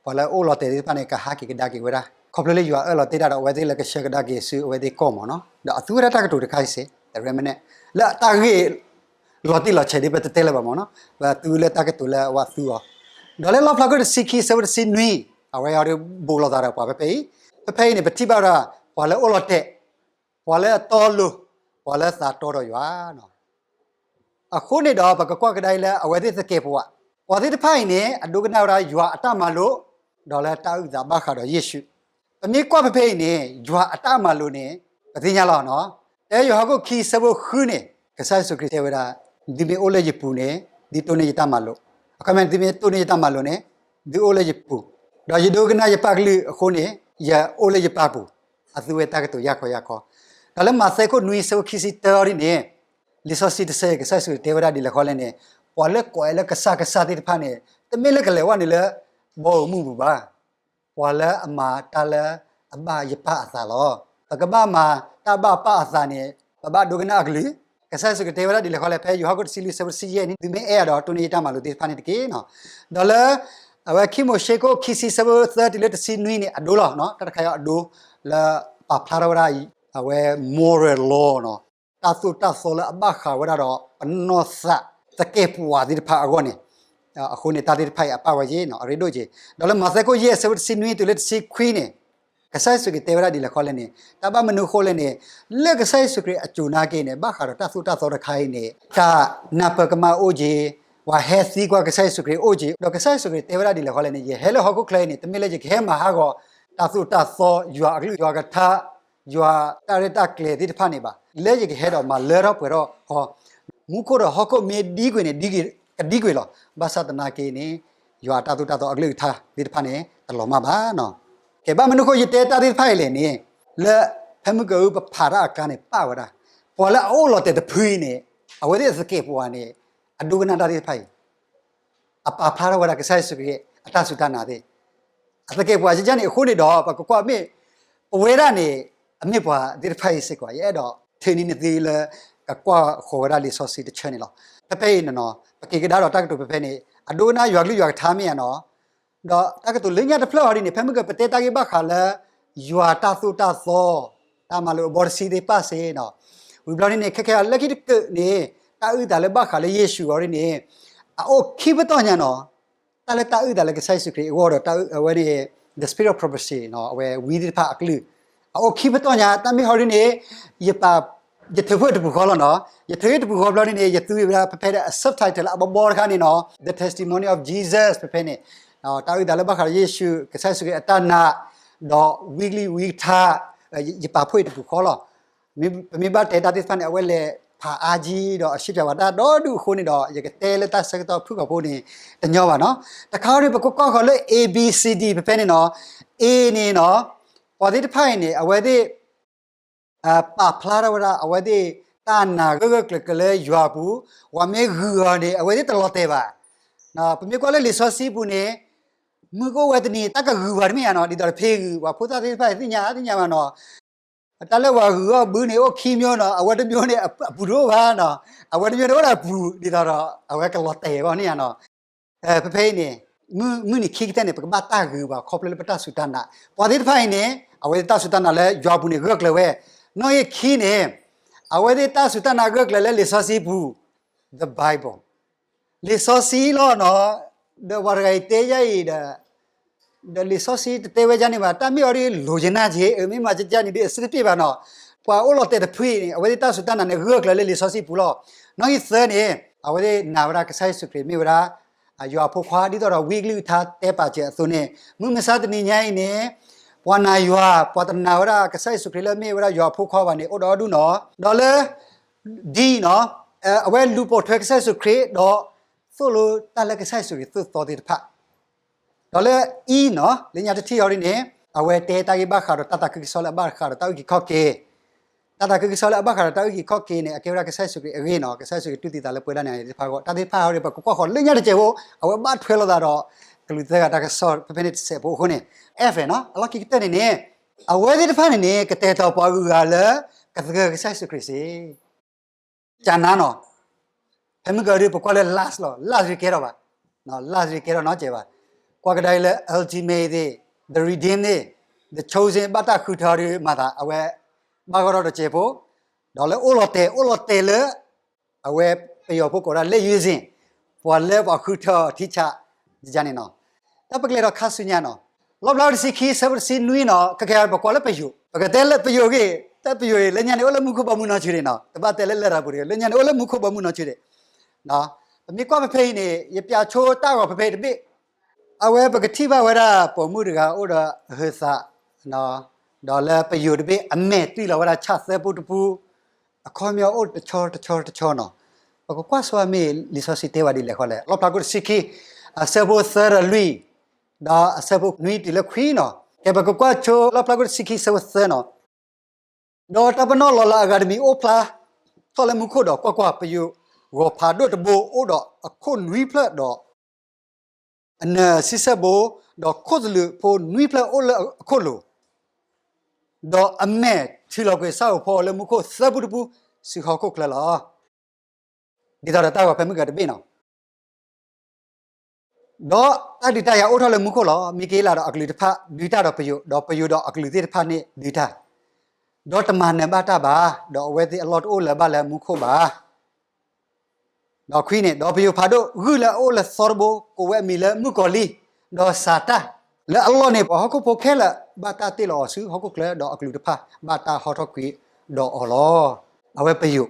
ပှၤလၢအအိၣ်လီၤတဲာ်သ့ၣ်တဖၣ်န့ၣ် ကဟးက့ၤကဒါက့ၤဝဲဒၣ်, ခီဖျိလၢယွၤအၢၣ်လီၤတ့ၢ်တၢ်ဒီးအဝဲသ့ၣ်လၢကဆှၢကဒါက့ၤဆူအဝဲသ့ၣ်ကီၢ်မ့ၢ်နီၤ, ဒီးအသူဝဲဒၣ်တၢ်ကတိၤတခါအံၤစ့ၢ်, remnant, လၢတၢ်ဂ့ၢ်လီၤတံၢ်လီၤဆဲးဒ်ပတတဲလၢၤဘၣ်မ့ၢ်နီၤ, ပသူလၢတၢ်ကတိၤလၢအဝဲသူအီၤ, ဒီးလၢလီၣ်ဖျါခိၣ်တဆံခံ ဆၢဖိတဆံနွံ, အဝဲအံၤဒ်ဘူးလိာ်သးဒီးပှၤဖဲဖဲအံၤ, ဖဲဖဲအံၤန့ၣ် ပထံၣ်ဘၣ်ဝဲဒၣ် ပှၤလၢအအိၣ်လီၤတဲာ်, ပှၤလၢအတီအလိၤ, ပှၤလၢသးတီဒီးယွၤနီၤ. အဃိန့ၣ်ဒီး ပကကွၢ်ကဒါအံၤလၢအဝဲသ့ၣ်သကဲးပဝး, ပှၤသ့ၣ်တဖၣ်အံၤန့ၣ် အဒိကနၣ်ဝဲဒၣ်ယွၤအတၢ်မၤလိာ်, ဒီးလၢတၢ်အုၣ်သးဘၣ်ဃးဒီးယ့ၣ်ၡူး, ပမ့ၢ်ကွၢ်ဖဲဖဲအံၤန့ၣ် ယွၤအတၢ်မၤလိာ်န့ၣ် ပသ့ၣ်ညါလီၤနီၤ. တၢယိၤဟၣ်ခိၣ်ခံ ဆၢဖိဃုန့ၣ် ကစၢ်ယ့ၣ်ၡူးခရံာ်တဲဝဲဒၣ်, သုမ့ၢ်အိၣ်လၢယပူၤန့ၣ် သုတိၢ်န့ၢ်ယတၢ်မၤလိာ်, အခီပညီန့ၣ် သုမ့ၢ်တိၢ်န့ၢ်ယတၢ်မၤလိာ်န့ၣ် သုအိၣ်လၢယပူၤ, ဒီးယဒိကနၣ်ယပၢ်ကလုၢ်အဃိန့ၣ် ယအိၣ်လၢယပၢ်ပူၤ, အသူဝဲတၢ်ကတိၤယၢ်ခီယၢ်ခီ, ဒီးလၢမးသဲခိၣ်နွံ ဆၢဖိခံဆံတၢအံၤဒ်န့ၣ်, လံာ်စီဆှံတဆၢ ကစၢ်ယ့ၣ်ၡူးခရံာ်တဲဝဲဒၣ်ဒ်လဲၣ်ဃီလဲၣ်န့ၣ်, ပှၤလၢကိးဝဲလၢကစၢ်ကစၢ်သ့ၣ်တဖၣ်န့ၣ် တမ့ၢ်လၢကလဲၤဝဲနုာ်လၢ ဘီဧိၤမုၢ်ပူၤဘၣ် ပှၤလၢအမၤတၢ်လၢအဘၣ်ယပၢ်အသးလီၤ. ပကဘၣ်မၤတၢ်ဘၣ်ပၢ်အသးန့ၣ် ပဘၣ်ဒိကနၣ်အကလုၢ်, ကစၢ်ယ့ၣ်ၡူးခရံာ်တဲဝဲဒၣ်ဒ်လဲၣ်ဃီလဲၣ် ဖဲယိၤဟၣ်ခိၣ်တဆံလွံၢ် ဆၢဖိတဆံယဲၢ်န့ၣ်, သုမ့ၢ်အဲၣ်ယၤဒီးတိၢ်န့ၢ်ယတၢ်မၤလိာ်သ့ၣ်တဖၣ်န့ၣ်တက့ၢ်နီၤ. ဒီးလၢ အဝဲခံမိၤၡ့ခိၣ်ခံဆံ ဆၢဖိသၢတုၤလၢတဆံနွံန့ၣ် အဒိလီၤ, တၢ်တခါအံၤအဒိ လၢပာ်ဖျါထီၣ်ဝဲဒၣ် အဝဲ moral law နီၤ, တၢ်သိၣ်တၢ်သီလၢအဘၣ်ဃးဝဲဒၣ်ဒီး ပနီၢ်သးသကဲးပဝးသ့ၣ်တဖၣ်အဂီၢ်န့ၣ်, အဃိန့ၣ် တၢ်သ့ၣ်တဖၣ်အံၤအပၣ်ဝဲက့ၤနီၤ, အရ့ဒိၣ်က့ၤ, ဒီးလၢမးသဲခိၣ်ယဲၢ် ဆၢဖိတဆံနွံတုၤလၢတဆံခွံန့ၣ်, ကစၢ်ယ့ၣ်ၡူးခရံာ်တဲဝဲဒၣ်ဒ်လဲၣ်ဃီလဲၣ်န့ၣ်, တၢ်ဘၣ်မနုၤအဃိလဲၣ်န့ၣ်, လၢကစၢ်ယ့ၣ်ၡူးခရံာ်အစိၤနာ်က့ၤန့ၣ် ဘၣ်ဃးဒီးတၢ်သိၣ်တၢ်သီတခါအံၤန့ၣ် တၢ်နၢ်ပၢၢ်ကမၣ်အိၣ်က့ၤ, ပှၤဟဲသံကွၢ်ကစၢ်ယ့ၣ်ၡူးခရံာ်အိၣ်က့ၤ, ဒီးကစၢ်ယ့ၣ်ၡူးခရံာ်တဲဝဲဒၣ်ဒ်လဲၣ်ဃီလဲၣ်န့ၣ်, ယဟဲလၢဟီၣ်ခိၣ်ချၢအံၤန့ၣ် တမ့ၢ်လၢယကဟဲမၤဟးဂီၤ တၢ်သိၣ်တၢ်သီ, ယွၤအကလုၢ်ယွၤကထါ, ယွၤတၢ်ရဲၣ်တၢ်ကျဲၤသ့ၣ်တဖၣ်န့ၣ်ဘၣ်. လၢယကဟဲဒီးမၤလၢထီၣ်ပှဲၤထီၣ်ဃီ, မူခိၣ်ဒီးဟီၣ်ခိၣ်မ့ၢ်ဒံကွံာ်န့ၣ် ကဒံကွံာ်လီၤ. ဘၣ်ဆၣ်သနာ်က့န့ၣ်, ယွၤအတၢ်သိၣ်တၢ်သီအကလုၢ်ကထါသ့ၣ်တဖၣ်န့ၣ် တလီၤမၢ်ဘၣ်နီၤ. ကဲ ဘၣ်မနုၤအဃိယတဲတၢ်သ့ၣ်တဖၣ်အံၤလဲၣ်န့ၣ်, လၢဖဲမုၢ်ကၢအူပဖးတၢ်အကျါန့ၣ် ပၣ်ဝဲဒၣ်, ပှၤလၢအအိၣ်လီၤတဲာ်တဖုအံၤန့ၣ်, အဝဲသ့ၣ်အသကဲးပဝးန့ၣ်, အဒိကနၣ်တၢ်သ့ၣ်တဖၣ်အံၤ အပာ်ဖျါထီၣ်ဝဲဒၣ်ကစၢ်ယ့ၣ်ၡူးခရံာ်အတၢ်စူၢ်တၢ်နာ်သ့ၣ်, အသကဲးပဝးကကန့ၣ်အဃိန့ၣ်ဒီး ပကကွၢ်မ့ၢ် ပဝဲဒၣ်န့ၣ် အမ့ၢ်ပှၤသ့ၣ်တဖၣ်အံၤစ့ၢ်ကီး ယအဲၣ်ဒိး ယကတဲနၢ်ဟူနသုလၢ ကကွၢ်ဃီၤဝဲဒၣ်လံာ်စီဆှံတဆၢန့ၣ်လီၤ. ဖဲဖဲအံၤန့ၣ်နီၤ ပက့ၤကဒါဒီးတၢ်ကတိၤဖဲဖဲန့ၣ် အဒိကနၣ်ယွၤကလုၢ်ယွၤကထါမ့ၢ်ဧါနီၤ ဒီးတၢ်ကတိၤလၢညါတဖျၢၣ်အံၤဒ်န့ၣ် ဖဲမုၢ်ကပတဲတၢ်ဂ့ၢ်ဘၣ်ဃးလၢ ယွၤတၢ်သိၣ်တၢ်သီ တၢ်မၤလိာ်အဘီတဆံသ့ၣ်တဖၣ်စ့ၢ်နီၤ. ဝံၤဘျီန့ၣ်န့ၣ် ခဲခဲအံၤလၢခံတကၢၢ်န့ၣ် တၢ်အုၣ်သးလၢဘၣ်ဃးလၢယ့ၣ်ၡူးအီၤဒ်န့ၣ် အအိၣ်ခံပတီၢ်ညါနီၤ. တၢ်လၢတၢ်အုၣ်သးလၢကစၢ်ယ့ၣ်ၡူးခရံာ်အဂီၢ်ဒီးတၢ်အုၣ်အဝဲန့ၣ် the spirit of prophecy နီၤ အဝဲဝံသ့ၣ်တဖၣ်အကလုၢ် အအိၣ်ခံပတီၢ်ညါ တၢ်မ့ၢ်ဟီဒ်န့ၣ် ယပာ် ယထုးဖှိၣ်တပူၤဃီလီၤနီၤ. ယထုးဖှိၣ်တပူၤဃီဘျီန့ၣ်န့ၣ် ယသူဝဲဒၣ်ဖဲဖဲဒီးအ subtitle လၢအဘီဘီတခါန့ၣ်နီၤ The Testimony of Jesus ဖဲဖဲန့ၣ် တၢ်အုၣ်သးလၢဘၣ်ဃးဒီးယ့ၣ်ၡူး ကစၢ်ယ့ၣ်ၡူးခရံာ်အတၢ်နာ် ဒီးဝံကလုၢ်ဝံကထါ ယပာ်ဖှိၣ်အံၤတပူၤဃီလီၤ. ပမ့ၢ်ဘၣ်တဲတၢ်သ့ၣ်တဖၣ်န့ၣ် အဝဲလဲၤဖးအါကံဒီးအရှဲပၠးဝဲတၢ်ဒီဒူၣ်အဃိန့ၣ်ဒီး ယကတဲလၢတၢ်ဆၢကတီၢ်ဖုၣ်ကိာ်ဖိန့ၣ် တညီဘၣ်နီၤ. တခါအံၤန့ၣ် ပကကွၢ်ဃီၤလၢ A B C D ဖဲဖဲန့ၣ်နီၤ. A န့ၣ်နီၤ ပှၤသ့ၣ်တဖၣ်အံၤန့ၣ် အဝဲသ့ၣ် ပာ်ဖျါထီၣ်ဝဲဒၣ် အဝဲသ့ၣ်တၢ်နာ်ဂၢၢ်ဂၢၢ်ကျၢၤကျၢၤလၢယွၤအပူၤ, ပှၤမ့ၢ်ဂုၤအီၤန့ၣ် အဝဲသ့ၣ်တလီၤတဲာ်ဘၣ်. ပမ့ၢ်ကွၢ်လၢလံာ်စီဆှံပူၤန့ၣ် မုၢ်ကအိၣ်ဝဲတနံၤ တၢ်ကဂုၤပှၤတမ့ၢ်ဧါနီၤ, ဒ်သိးတဖဲဂုၤ ပှၤဖိသၣ်သ့ၣ်တဖၣ်သ့ၣ်ညါသ့ၣ်ညါဘၣ်နီၤ. တၢ်လၢပှၤဂုၤအီၣ်ဘုန့ၣ် အိၣ်ခံမျိုးနီၤ, အဝဲတမျိုးန့ၣ် အပူၤတအိၣ်ဘၣ်နီၤ, အဝဲတမျိုးန့ၣ်အိၣ်ဒီးအပူၤ ဒ်သိးဒီး အဝဲကလီၤတဲာ်အဂီၢ်န့ၣ်ဧါနီၤ. ဖဲဖဲအံၤန့ၣ် မုၢ်နံၤခံကတၢၢ်န့ၣ် ပကဘၣ်တၢ်ဂုၤဘၣ်ခီဖျိလၢပတၢ်စူၢ်တၢ်နာ်, ပှၤသ့ၣ်တဖၣ်အံၤန့ၣ် အဝဲသ့ၣ်တၢ်စူၢ်တၢ်နာ်လၢယွၤအပူၤန့ၣ် ဂၢၢ်ကျၢၤဝဲ, နီၣ်ဂံၢ်ခံန့ၣ် အဝဲသ့ၣ်တၢ်စူၢ်တၢ်နာ်ဂၢၢ်ကျၢၤလၢလံာ်စီဆှံပူၤ, the Bible, လံာ်စီဆှံလီၤနီၤ, ဒီးပှၤတဂၤအံၤတဲယၤအံၤဒီး ဒီးလံာ်စီဆှံတတဲဝဲဒ်န့ၣ်ဘၣ်, တၢ်မ့ၢ်အီၤဒ် လိုချင်တာ က့ မ့ၢ်မၤကကန့ၣ်ဒ်အစုတပ့ၢ်ဘၣ်နီၤ, ပှၤအိၣ်လီၤတဲာ်တဖုအံၤန့ၣ် အဝဲသ့ၣ်တၢ်စူၢ်တၢ်နာ်န့ၣ် ဂၢၢ်ကျၢၤလၢလံာ်စီဆှံပူၤလီၤ. နီၣ်ဂံၢ်သၢန့ၣ် အဝဲသ့ၣ်နာ်ဝဲဒၣ်ကစၢ်ယ့ၣ်ၡူးခရံာ်မ့ၢ်ဝဲဒၣ် ယွၤအဖိခွါ ဒ်သိးဒီးဝံအကလုၢ်ကထါတဲပာ်စၢၤအသိးန့ၣ် မုၢ်မဆါတနံၤညါအံၤန့ၣ် ပှၤနာ်ယွၤ ပှၤတနာ်ဝဲဒၣ်ကစၢ်ယ့ၣ်ၡူးခရံာ်လၢမ့ၢ်ဝဲဒၣ်ယွၤအဖိခွါဘၣ်န့ၣ် အိၣ်ဒီဒူၣ်နီၤ, ဒီးလၢ D နီၤ, အဝဲလူၤပိာ်ထွဲကစၢ်ယ့ၣ်ၡူးခရံာ် ဒီးသိၣ်လိတၢ်လၢကစၢ်ယ့ၣ်ၡူးခရံာ်သိၣ်သီသ့ၣ်တဖၣ်, ဒီးလၢ E နီၤ, လၢညါတထံၣ်အီၤဒ်န့ၣ် အဝဲတဲတၢ်ဂ့ၢ်ဘၣ်ဃးဒီးတၢ်သးခုကစီၣ်လၢအဘၣ်ဃးဒီးတၢ်အုၣ်က့ၤခီၣ်က့ၤ, တၢ်သးခုကစီၣ်လၢအဘၣ်ဃးဒီးတၢ်အုၣ်က့ၤခီၣ်က့ၤန့ၣ် အကဲဝဲဒၣ်ကစၢ်ယ့ၣ်ၡူးခရံာ်အဂ့ၢ်နီၤ, ကစၢ်ယ့ၣ်ၡူးခရံာ်တူၢ်သံသးလၢပဝဲဒၣ်န့ၣ်သ့ၣ်တဖၣ်အဂီၢ်, တၢ်သ့ၣ်တဖၣ်အံၤ ပကကွၢ်ဃီၤလၢညါတစဲးဖိ, အဝဲဘၣ်ထွဲလိာ်သးဒီး ကလူးသၢဂၤတၢ်ကစီၣ်ဖဲဖဲန့ၣ်တစဲးဖိအဃိန့ၣ်, F နီၤ, အလီၢ်ခံကတၢၢ်န့ၣ်န့ၣ် အဝဲသ့ၣ်တဖၣ်န့ၣ်န့ၣ် ကတဲာ်ကတီၤပှၤဂုၤဂၤလၢ ကသဂၢၢ်ကစၢ်ယ့ၣ်ၡူးခရံာ်စ့ၢ် ကနၤနီၤ, ဖဲမုၢ်ကဒုပကွၢ်လၢ last လီၤ, last ရ့ကဲထီၣ်ဘၣ်, last ရ့ကဲထီၣ်နီတစဲးဘၣ်, ကွၢ်ကဒါအံၤလၢ ultimate သ့ၣ်, the redeemed သ့ၣ်, the chosen ဘၣ်တၢ်ဃုထၢအီၤဒီးမၤသး အဝဲ ဘၣ်ဂီၢ်ထီၣ်တစဲးဖိ, ဒီးလၢအိၣ်လီၤတဲာ် အိၣ်လီၤတဲာ်လၢ အဝဲပယီၤဖိကိးဒၣ် လက်ရွေးစင်, ပှၤလၢပှၤဃုထၢအီၤထံဆး, ယန့ၣ်နီၤ, တၢ်ပကလဲၤဒီးခါဆူညါနီၤ, လီၣ်ဖျါတဆံခံ ဆၢဖိတဆံနွံနီၤ, ခဲကဲပကွၢ်လၢပယိၤ, ပကတဲလၢပယိၤဂ့ၢ်, တၢ်ပယိၤအံၤ လၢညါန့ၣ် အိၣ်လၢမူခိၣ်ဘီမုၢ်နီၢ်ဆံးဒံးနီၤ, တဘၣ်တဲလၢလရာ်ပူၤတဂ့ၤ, လၢညါန့ၣ် အိၣ်လၢမူခိၣ်ဘီမုၢ်နီၢ်ဆံးဒံး, ပမ့ၢ်ကွၢ်ဖဲဖဲအံၤန့ၣ် ယပၠးဆိတၢ်ဂီၤဖဲဖဲအံၤတဘ့ၣ်, အဝဲပကထံၣ်ဘၣ်ဝဲဒၣ် ပိာ်မုၣ်တဂၤအိၣ်ဒီးဟုးသး, ဒီးလၢပယိၤတဘ့ၣ် အမဲာ်တွံၢ်လီၤဝဲဒၣ်ဆၣ်သၢပူတပူ, အခီပညီအိၣ်တဆီတဆီတဆီနီၤ, ပကကွၢ်ဆိမ့ၢ်လံာ်စီဆှံတဲဝဲဒ်လဲၣ်ဃီလဲၣ်, လီၣ်ဖျါခိၣ်တဆံခံ အဆၢဖိသၢဒီးလွံၢ်, ဒီးအဆၢဖိနွံတုၤလၢခွံနီၤ, ကဲပကကွၢ်ဆိလီၣ်ဖျါခိၣ်တဆံခံ ဆၢဖိသၢနီၤ, ဒီးတၢ်ပနီၣ်လီၤလးအဂၤတမံၤအိၣ်ဖျါထီၣ်လၢမူခိၣ်ဒီး ကွၢ်ကွၢ်, ပယိၤဂီၤဖးဒိၣ်တဘိအိၣ်ဒီးအခိၣ်နွံဖျၢၣ်ဒီး အနၢၤဆံဆဲၣ်ဘိ, ဒီးခိၣ်သလုးဖိနွံဖျၢၣ်အိၣ်လၢအခိၣ်လိၤ, ဒီးအမဲာ်ထံလီၤကွံာ်ဆၣ်ဧိၤဖီဧိၤလၢမူခိၣ်သၢပူတပူ ဆူဟီၣ်ခိၣ်ချၢလီၤ. ဒ်သိးဒီးတၢ်ဂီၤဖဲမုၢ်ကတဘ့ၣ်နီၤ, ဒီးတၢ်ဒုးတၢ်ယၤအိၣ်ထီၣ်လၢမူခိၣ်လီၤ. မံၤက့လးဒီးအကလုာ်တဖၣ်ဒုးတၢ်ဒီးပယိၤ, ဒီးပယိၤဒီးအကလုာ်သ့ၣ်တဖၣ်န့ၣ်ဒုးတၢ်, ဒီးတမၤနၢၤဘၣ်တၢ်ဘၣ်, ဒီးအဝဲသ့ၣ်အလီၢ်တအိၣ်လၢၤဘၣ်လၢမူခိၣ်ဘၣ်. ဒီးခွံန့ၣ်, ဒီးပယိၤဖးဒိၣ်ဂုၢ်လၢအအိၣ်လၢသီတဘိ ကိးဝဲအမံၤလၢမုၣ်ကီၤလံၢ်, ဒီးစၤတၢ်, လၢအလီၢ်န့ၣ် ပှၤဟီၣ်ခိၣ်ဖိခဲလၢာ် ဘၣ်တၢ်တ့ၢ်လီၤအီၤဆူဟီၣ်ခိၣ်ချၢ, ဒီးအကလုာ်တဖၣ် ဘၣ်တၢ်ဟီထီၣ်ကွံာ်ဒီးအီၤလီၤ. အဝဲပယိၤ,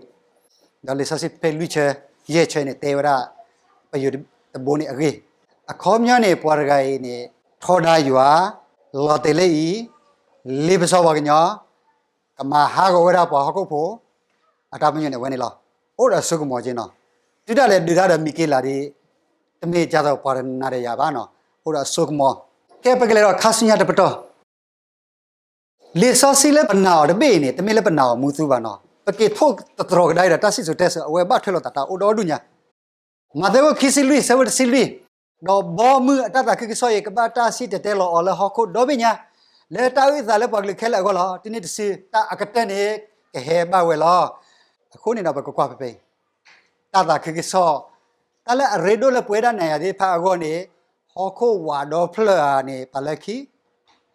ဒီးလံာ်စီဆှံဖဲလွံၢ်ဆၢ, ယဲၢ်ဆၢန့ၣ် တဲဝဲဒၣ် ပယိၤတဘိန့ၣ်အဂ့ၢ်, အခီပညီန့ၣ် ပှၤတဂၤအံၤန့ၣ် ထီဒါယွၤ, လီၤတဲာ်လၢအံၤ, လ့ပစီပှၤကညီ, ကမၤဟးဂီၤဝဲဒၣ်ပှၤဟီၣ်ခိၣ်ဖိ, အတၢ်ပညိၣ်န့ၣ်ဝဲန့ၣ်လီၤ. အိၣ်ဒီးအစိကမီၤက့နီၤ, တုၤဒၣ်လဲာ်ဒုးတၢ်ဒီးမံၤက့လးဒ်, တမ့ၢ်ဒ်သိးပှၤတနာ်ဒီးယၤဘၣ်နီၤ, အိၣ်ဒီးအစိကမီၤ. ကဲပကလဲၤဒီးခါဆူညါတပတီၢ် လံာ်စီဆှံလၢပနာ်အီၤတဘ့ၣ်အံၤန့ၣ် တမ့ၢ်လၢပနာ်အီၤမူသူဘၣ်နီၤ, ပက့ၤထိၣ်သတြီၤကဒါအံၤဒီးတၢ်စံၣ်စိၤတဲစိၤ အဝဲဘၣ်ထွဲလိာ်သးတၢ်အိၣ်ဒီဒူၣ်ညါ. မးသဲခိၣ်ခံဆံလွံၢ် ဆၢဖိတဆံလွံၢ်, ဒီးဘီမုၢ်အတၢ်သးခုကစီၣ်အံၤ ကဘၣ်တၢ်စံၣ်တဲၤတဲလီၤအီၤလၢဟီၣ်ခိၣ်ဒီဘ့ၣ်ညါ, လၢတၢ်အုၣ်သးလၢပှၤကလုာ်ခဲလၢာ်အဂီၢ်လီၤ. တနံၤတစု တၢ်အကတၢၢ်န့ၣ် ကဟဲဘၣ်ဝဲလီၤ. အဃိန့ၣ်ဒီးပကကွၢ်ဖဲဖဲအံၤ တၢ်သးခုကစီၣ်, တၢ်လၢအရ့ဒိၣ်လၢပဝဲဒၣ်နၤယၤသ့ၣ်တဖၣ်အဂီၢ်န့ၣ်, ဟီၣ်ခိၣ်ဝးဒီဖျၢၣ်ဧါန့ၣ် ပာ်လၢခံ,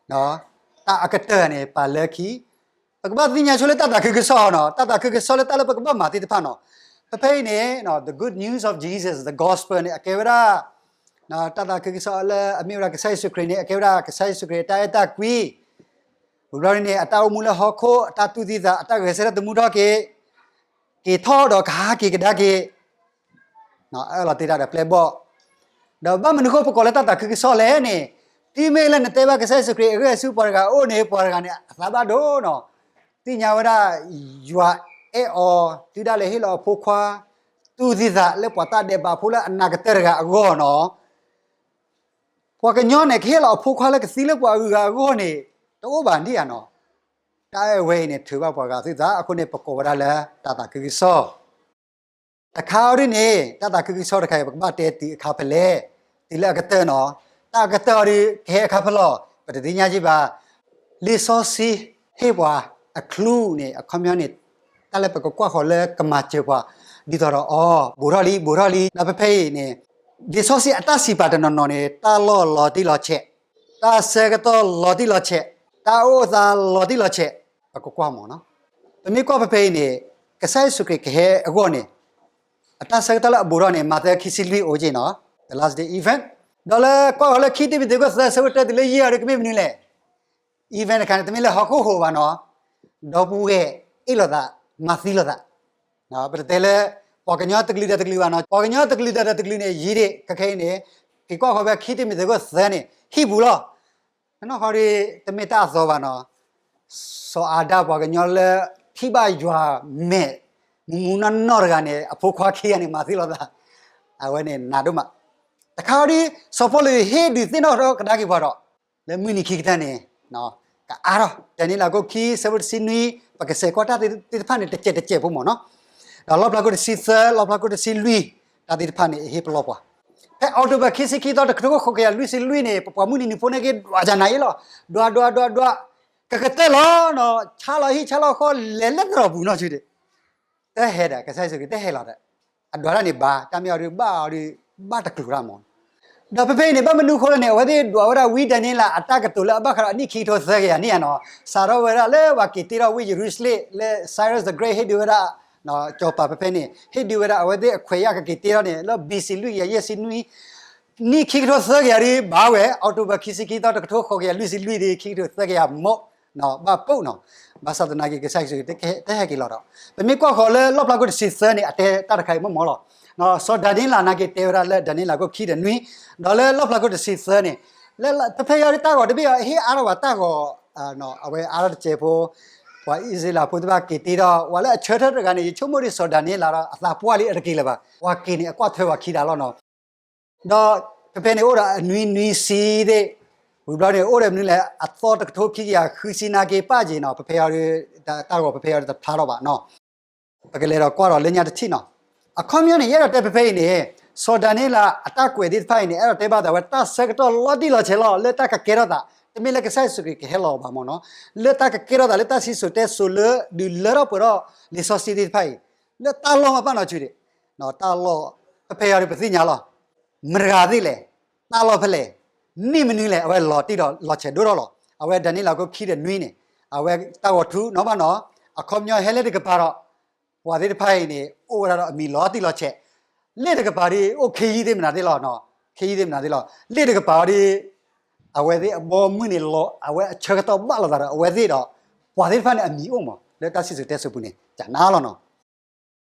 တၢ်အကတၢၢ်န့ၣ် ပာ်လၢခံ, ပကဘၣ်သ့ၣ်ညါဆိလၢတၢ်သးခုကစီၣ်နီၤ, တၢ်သးခုကစီၣ်လၢတၢ်လၢပကဘၣ်မၤသ့ၣ်တဖၣ်နီၤ. ဖဲဖဲအံၤန့ၣ် the good news of Jesus, the gospel န့ၣ် အကဲဝဲဒၣ် တၢ်သးခုကစီၣ်လၢအမ့ၢ်ဝဲဒၣ်ကစၢ်ယ့ၣ်ၡူးခရံာ်န့ၣ် အကဲဝဲဒၣ်ကစၢ်ယ့ၣ်ၡူးခရံာ်အတၢ်အဲၣ်တၢ်ကွံ, ဝံၤဘျီန့ၣ် အတၢ်အိၣ်မူလၢဟီၣ်ခိၣ်, အတၢ်တူၢ်သံသး, အတၢ်ဂဲၤဆၢထၢၣ်သမူထီၣ်က့ၤ, က့ၤထီၣ်ဒီးကဟးက့ၤကဒါက့ၤ အၢၣ်လီၤတ့ၢ်တၢ်ဒီးပျဲၢ်ဘီၣ်, ဒီးဘၣ်မနုၤအဃိပကိးလၢတၢ်သးခုကစီၣ်လဲၣ်န့ၣ်, တုၤမ့ၢ်လၢနတဲဘၣ်ကစၢ်ယ့ၣ်ၡူးခရံာ်အဂံၢ်အစူးပှၤတဂၤအိၣ်န့ၣ် ပှၤတဂၤန့ၣ် အသးဘၣ်ဒိနီၤ, သ့ၣ်ညါဝဲဒၣ် ယွၤအဲၣ်အီၤ တုၤဒၣ်လဲာ်ဟ့ၣ်လီၤအဖိခွါ တူၢ်သံသးလၢပှၤတၢ်ဒဲးဘးဖိလၢအနးကတၢၢ်တဂၤအဂီၢ်နီၤ, ပှၤကညီန့ၣ် ကဟ့ၣ်လီၤအဖိခွါလၢကသံလၢပှၤအဂုၤအဂၤအဂီၢ်န့ၣ် တအိၣ်ဘၣ်ဒံးဧါနီၤ. တၢ်အဲၣ်ဝဲအံၤန့ၣ် ထုးဘၣ်ပှၤဂၤသုသးအဃိန့ၣ် ပကိးဝဲဒၣ်လၢတၢ်သးခုကစီၣ် တခါအံၤဒ်န့ၣ် တၢ်သးခုကစီၣ်တခါအံၤ ပကဘၣ်တဲတုၤအခါဖဲလဲၣ်, တုၤလၢအကတၢၢ်နီၤ, တၢ်အကတၢၢ်အံၤဒ် ကဟဲအခါဖဲလဲၣ်, ပတသ့ၣ်ညါက့ဘၣ်. လံာ်စီဆှံဟ့ၣ်ပှၤအclueန့ၣ် အခီပညီန့ၣ် တၢ်လၢပကကွၢ်ဃီၤလၢကမၤစၢၤပှၤ ဒ်သိးဒီး အိ ဘူးထီၣ်လံ ဘူးထီၣ်လံ, ဒီးဖဲဖဲအံၤန့ၣ် လံာ်စီဆှံအတၢ်စံးပာ်တနီၤနီၤန့ၣ် တၢ်လီၢ်လီၤတံၢ်လီၤဆဲး, တၢ်ဆၢကတီၢ်လီၤတံၢ်လီၤဆဲး, တၢ်အိၣ်သးလီၤတံၢ်လီၤဆဲး, ပကကွၢ်မ့ၢ်နီၤ. ပမ့ၢ်ကွၢ်ဖဲဖဲအံၤန့ၣ် ကစၢ်ယ့ၣ်ၡူးခရံာ်ကဟဲအဂီၢ်န့ၣ် အတၢ်ဆၢကတီၢ်လၢအဘူးထီၣ်န့ၣ် မးသဲခံဆံလွံၢ်အိၣ်က့နီၤ, the last day event. ဒီးလၢကွၢ်ဃီၤလၢခံတံၤမသ့းခိၣ်သၢ ဆၢဖိတၢတုၤလၢယဲၢ်အံၤဒ် ကမ့ၢ်မနုၤလဲၣ်. event တခါန့ၣ် တမ့ၢ်လၢဟီၣ်ခိၣ်ဟိးဘၣ်နီၤ, ဒီပုၢ်ဝဲၢ်အ့ၣ်လိာ်သး, မၤသံလိာ်သး, ပတတဲလၢ ပှၤကညီတကလုာ်ဒီးတကလုာ်ဘၣ်နီၤ, ပှၤကညီတကလုာ်ဒီးတကလုာ်န့ၣ် ယံၤဒံး ခဲခဲအံၤန့ၣ် က့ၤကွၢ်ဃီၤဖဲခံတံၤမသ့းခိၣ်သၢန့ၣ် ဟံၣ်ပူၤလီၤ. နီၢ်နီၢ်ဃီဒီး တမ့ၢ်တၢ်အသီဘၣ်နီၤ, စီၤအၤဒၣ်ပှၤကညီလၢ ထံၣ်ဘၣ်ယွၤမဲာ် မုၢ်မုၢ်နီၢ်နီၢ်တဂၤန့ၣ် အဖိခွါခံဂၤန့ၣ် မၤသံလိာ်သး, အဝဲန့ၣ်နးဒိၣ်မး. တခါအံၤဒ် စီၤပီလူးဟ့ၣ်ဒုးသ့ၣ်နီၣ်ထီၣ်ကဒါက့ၤပှၤဒီး လၢမုၢ်နံၤခံကတၢၢ်န့ၣ် ကအါထီၣ် ဒၤနံးယ့လးခိၣ်ခံ ဆၢဖိတဆံနွံ, ပကစဲးကွၢ်တၢ်သ့ၣ်တဖၣ်န့ၣ် တစဲးတစဲးဖိမ့ၢ်နီၤ, ဒီးလီၣ်ဖျါခိၣ်တဆံသၢ, လီၣ်ဖျါခိၣ်တဆံလွံၢ်, တၢ်သ့ၣ်တဖၣ်န့ၣ် အဟ့ၣ်ပလီၢ်ပှၤ. ဖဲ October ခံဆံခံသီ တကထိဃိးကယၤလွံၢ်ဆံလွံၢ်န့ၣ် ပပှၤမုၢ်နံၤနံၤဖိန့ၣ်က့ၤ ဒွးကနၤအံၤလီၤ, ဒွးဒွးဒွးဒွး, ကကတၢၢ်လီၤနီၤ, ဆါလီၤဟံၣ်ဆါလီၤဃီ လဲၤလၢသရိာ်ပူၤနီၢ်ဆူၣ်ဒံး တဟဲဒီး ကစၢ်ယ့ၣ်ၡူးခရံာ်တဟဲလီၤဒီး အဒွးတၢ်န့ၣ်ဘၣ်, တၢ်မ့ၢ်အီၤဒုးဘၣ်အီၤဒုး ဘၣ်တကျိၤတၢ်မ့ၢ်. ဒီးဖဲဖဲအံၤန့ၣ် ဘၣ်မနုၤအဃိလဲၣ်န့ၣ် အဝဲသ့ၣ်ဒွးဝဲဒၣ်ဝံဒၤနံးယ့လးအတၢ်ကတိၤလၢအဘၣ်ဃးဒီးအနံၣ်ခံကထိသၢကယၤန့ၣ်ဧါနီၤ, စးထီၣ်ဝဲဒၣ်လၢပှၤက့ၤတ့ထီၣ်ဝ့ၢ်ယရူၤၡလ့ၣ် လၢ Cyrus the Great ဟ့ၣ်ဒုးဝဲဒၣ် စီၤပၤဖဲဖဲန့ၣ် ဟ့ၣ်ဒုးဝဲဒၣ်အဝဲသ့ၣ်အခွဲးယာ်ကက့ၤတ့ထီၣ်န့ၣ် လၢ ဘီစံလွံၢ်ကယၤယဲၢ်ဆံနွံ နံၣ်ခံကထိသၢကယၤဒုးဘၣ်ဝဲ October ခံဆံခံသီ တကထိဃိးကယၤလွံၢ်ဆံလွံၢ်ဒုး ခံကထိသၢကယၤမ့ၢ် ဘၣ်ပိာ်နီၤ, ဘၣ်ဆၣ်သနာ်က့ ကစၢ်ယ့ၣ်ၡူးခရံာ်တဟဲက့ၤလီၤဒီး ပမ့ၢ်ကွၢ်ဃီၤလၢလီၣ်ဖျါခိၣ်တဆံသၢန့ၣ် အတဲတၢ်တခါအံၤမ့ၢ်မ့ၢ်လီၤ. စီၤဒၤနံးယ့လးနာ်က့တဲဝဲဒၣ်လၢဒၤနံးယ့လးခိၣ်ခံဒီးနွံ, ဒီးလၢလီၣ်ဖျါခိၣ်တဆံသၢန့ၣ် လၢဖဲဖဲအံၤတၢ်ဂီၤတဘ့ၣ်အံၤ ဟ့ၣ်အါထီၣ်ဘၣ်တၢ်ဂီၤ အဝဲအါထီၣ်တစဲးဖိ ပှၤအံၣ်စရ့လးဖိသ့ၣ်တဖၣ်က့ၤတ့ထီၣ် ပှၤလၢအဆၢထၢၣ်တဂၤန့ၣ် ယဆိကမိၣ်ဒ်စီၤဒၤနံးယ့လးဒီး အသးပှၢ်လံအတက့ၤလၢၤဘၣ်. ပှၤက့ၤန့ၣ် အကွၢ်ထွဲပှၤခံဂၤလီၤနီၤ. ဒီးဖဲဖဲန့ၣ်အိၣ်ဒီးအနွံနွံဆံသ့ၣ်, ဝံၤဘျီန့ၣ် အိၣ်ဒီးမနုၤလဲၣ် အသီတကထိခံကယၤဃုဆံနာ်က့ပာ်က့ၤနီၤ, ဖဲဖဲအံၤဒီး တၢ်ဂီၤဖဲဖဲအံၤဒီးတဖျါထီၣ်ဘၣ်နီၤ. ပကလဲၤဒီးကွၢ်ဒီးလၢညါတထံၣ်နီၤ. အခီပညီန့ၣ် ယအဲၣ်ဒိးတဲဖဲဖဲအံၤန့ၣ် စီၤဒၤနံးယ့လးအတၢ်ကွဲးသ့ၣ်တဖၣ်အံၤန့ၣ် အဲၣ်ဒိးတဲဘၣ်သးဝဲတၢ်ဆၢကတီၢ်လီၤတံၢ်လီၤဆဲးလီၤ လၢတၢ်ကကဲထီၣ်သး, တမ့ၢ်လၢကစၢ်ယ့ၣ်ၡူးခရံာ်ကဟဲလီၤဘၣ်မ့ၢ်နီၤ, လၢတၢ်ကကဲထီၣ်သးလၢတၢ်စံၣ်စိၤတဲစိၤလၢဒုးလၢထီၣ်ပှဲၤထီၣ်လံာ်စီဆှံသ့ၣ်တဖၣ်အံၤ, လၢတၢ်လီၢ်မးပာ်နီၤဆူၣ်ဒံး, တၢ်လီၢ် ဖဲဖဲအံၤဒီးပသ့ၣ်ညါလီၤ. မတၤတဂၤသ့ၣ်လဲၣ်, တၢ်လီၢ်ဖဲလဲၣ်, မ့ၢ်မနုၤလဲၣ် အဝဲလီၤတံၢ်ဒီးလီၤဆဲးဒိၣ်ထီၣ်လီၤ. အဝဲဒၤနံးယ့လးခိၣ်ခံဒီးနွံန့ၣ် အဝဲတၢ်ဂီၤထူနီၤဘၣ်နီၤ, အခီပညီဟဲလၢတကပၤဒီး ပှၤသ့ၣ်တဖၣ်အံၤန့ၣ် အိၣ်ဝဲဒၣ်ဒီးအမံၤလီၤတံၢ်လီၤဆဲး, လ့ၣ်တကပၤဒီးအိၣ်ခ့ယုၢ်သ့ၣ်မနုၤသ့ၣ်လီၤ, ခ့ယုၢ်သ့ၣ်မနုၤသ့ၣ်လီၤ, လ့ၣ်တကပၤဒီး အဝဲသ့ၣ်အဘီအမုၢ်န့ၣ်လီၤ အဝဲအဆၢကတီၢ်ဘၣ်လိာ်သးဒီးအဝဲသ့ၣ်ဒီး ပှၤသ့ၣ်တဖၣ်န့ၣ်အမံၤအိၣ်မး လၢတၢ်စံၣ်စိၤတဲစိၤပူၤန့ၣ် ကနၣ်လီၤနီၤ.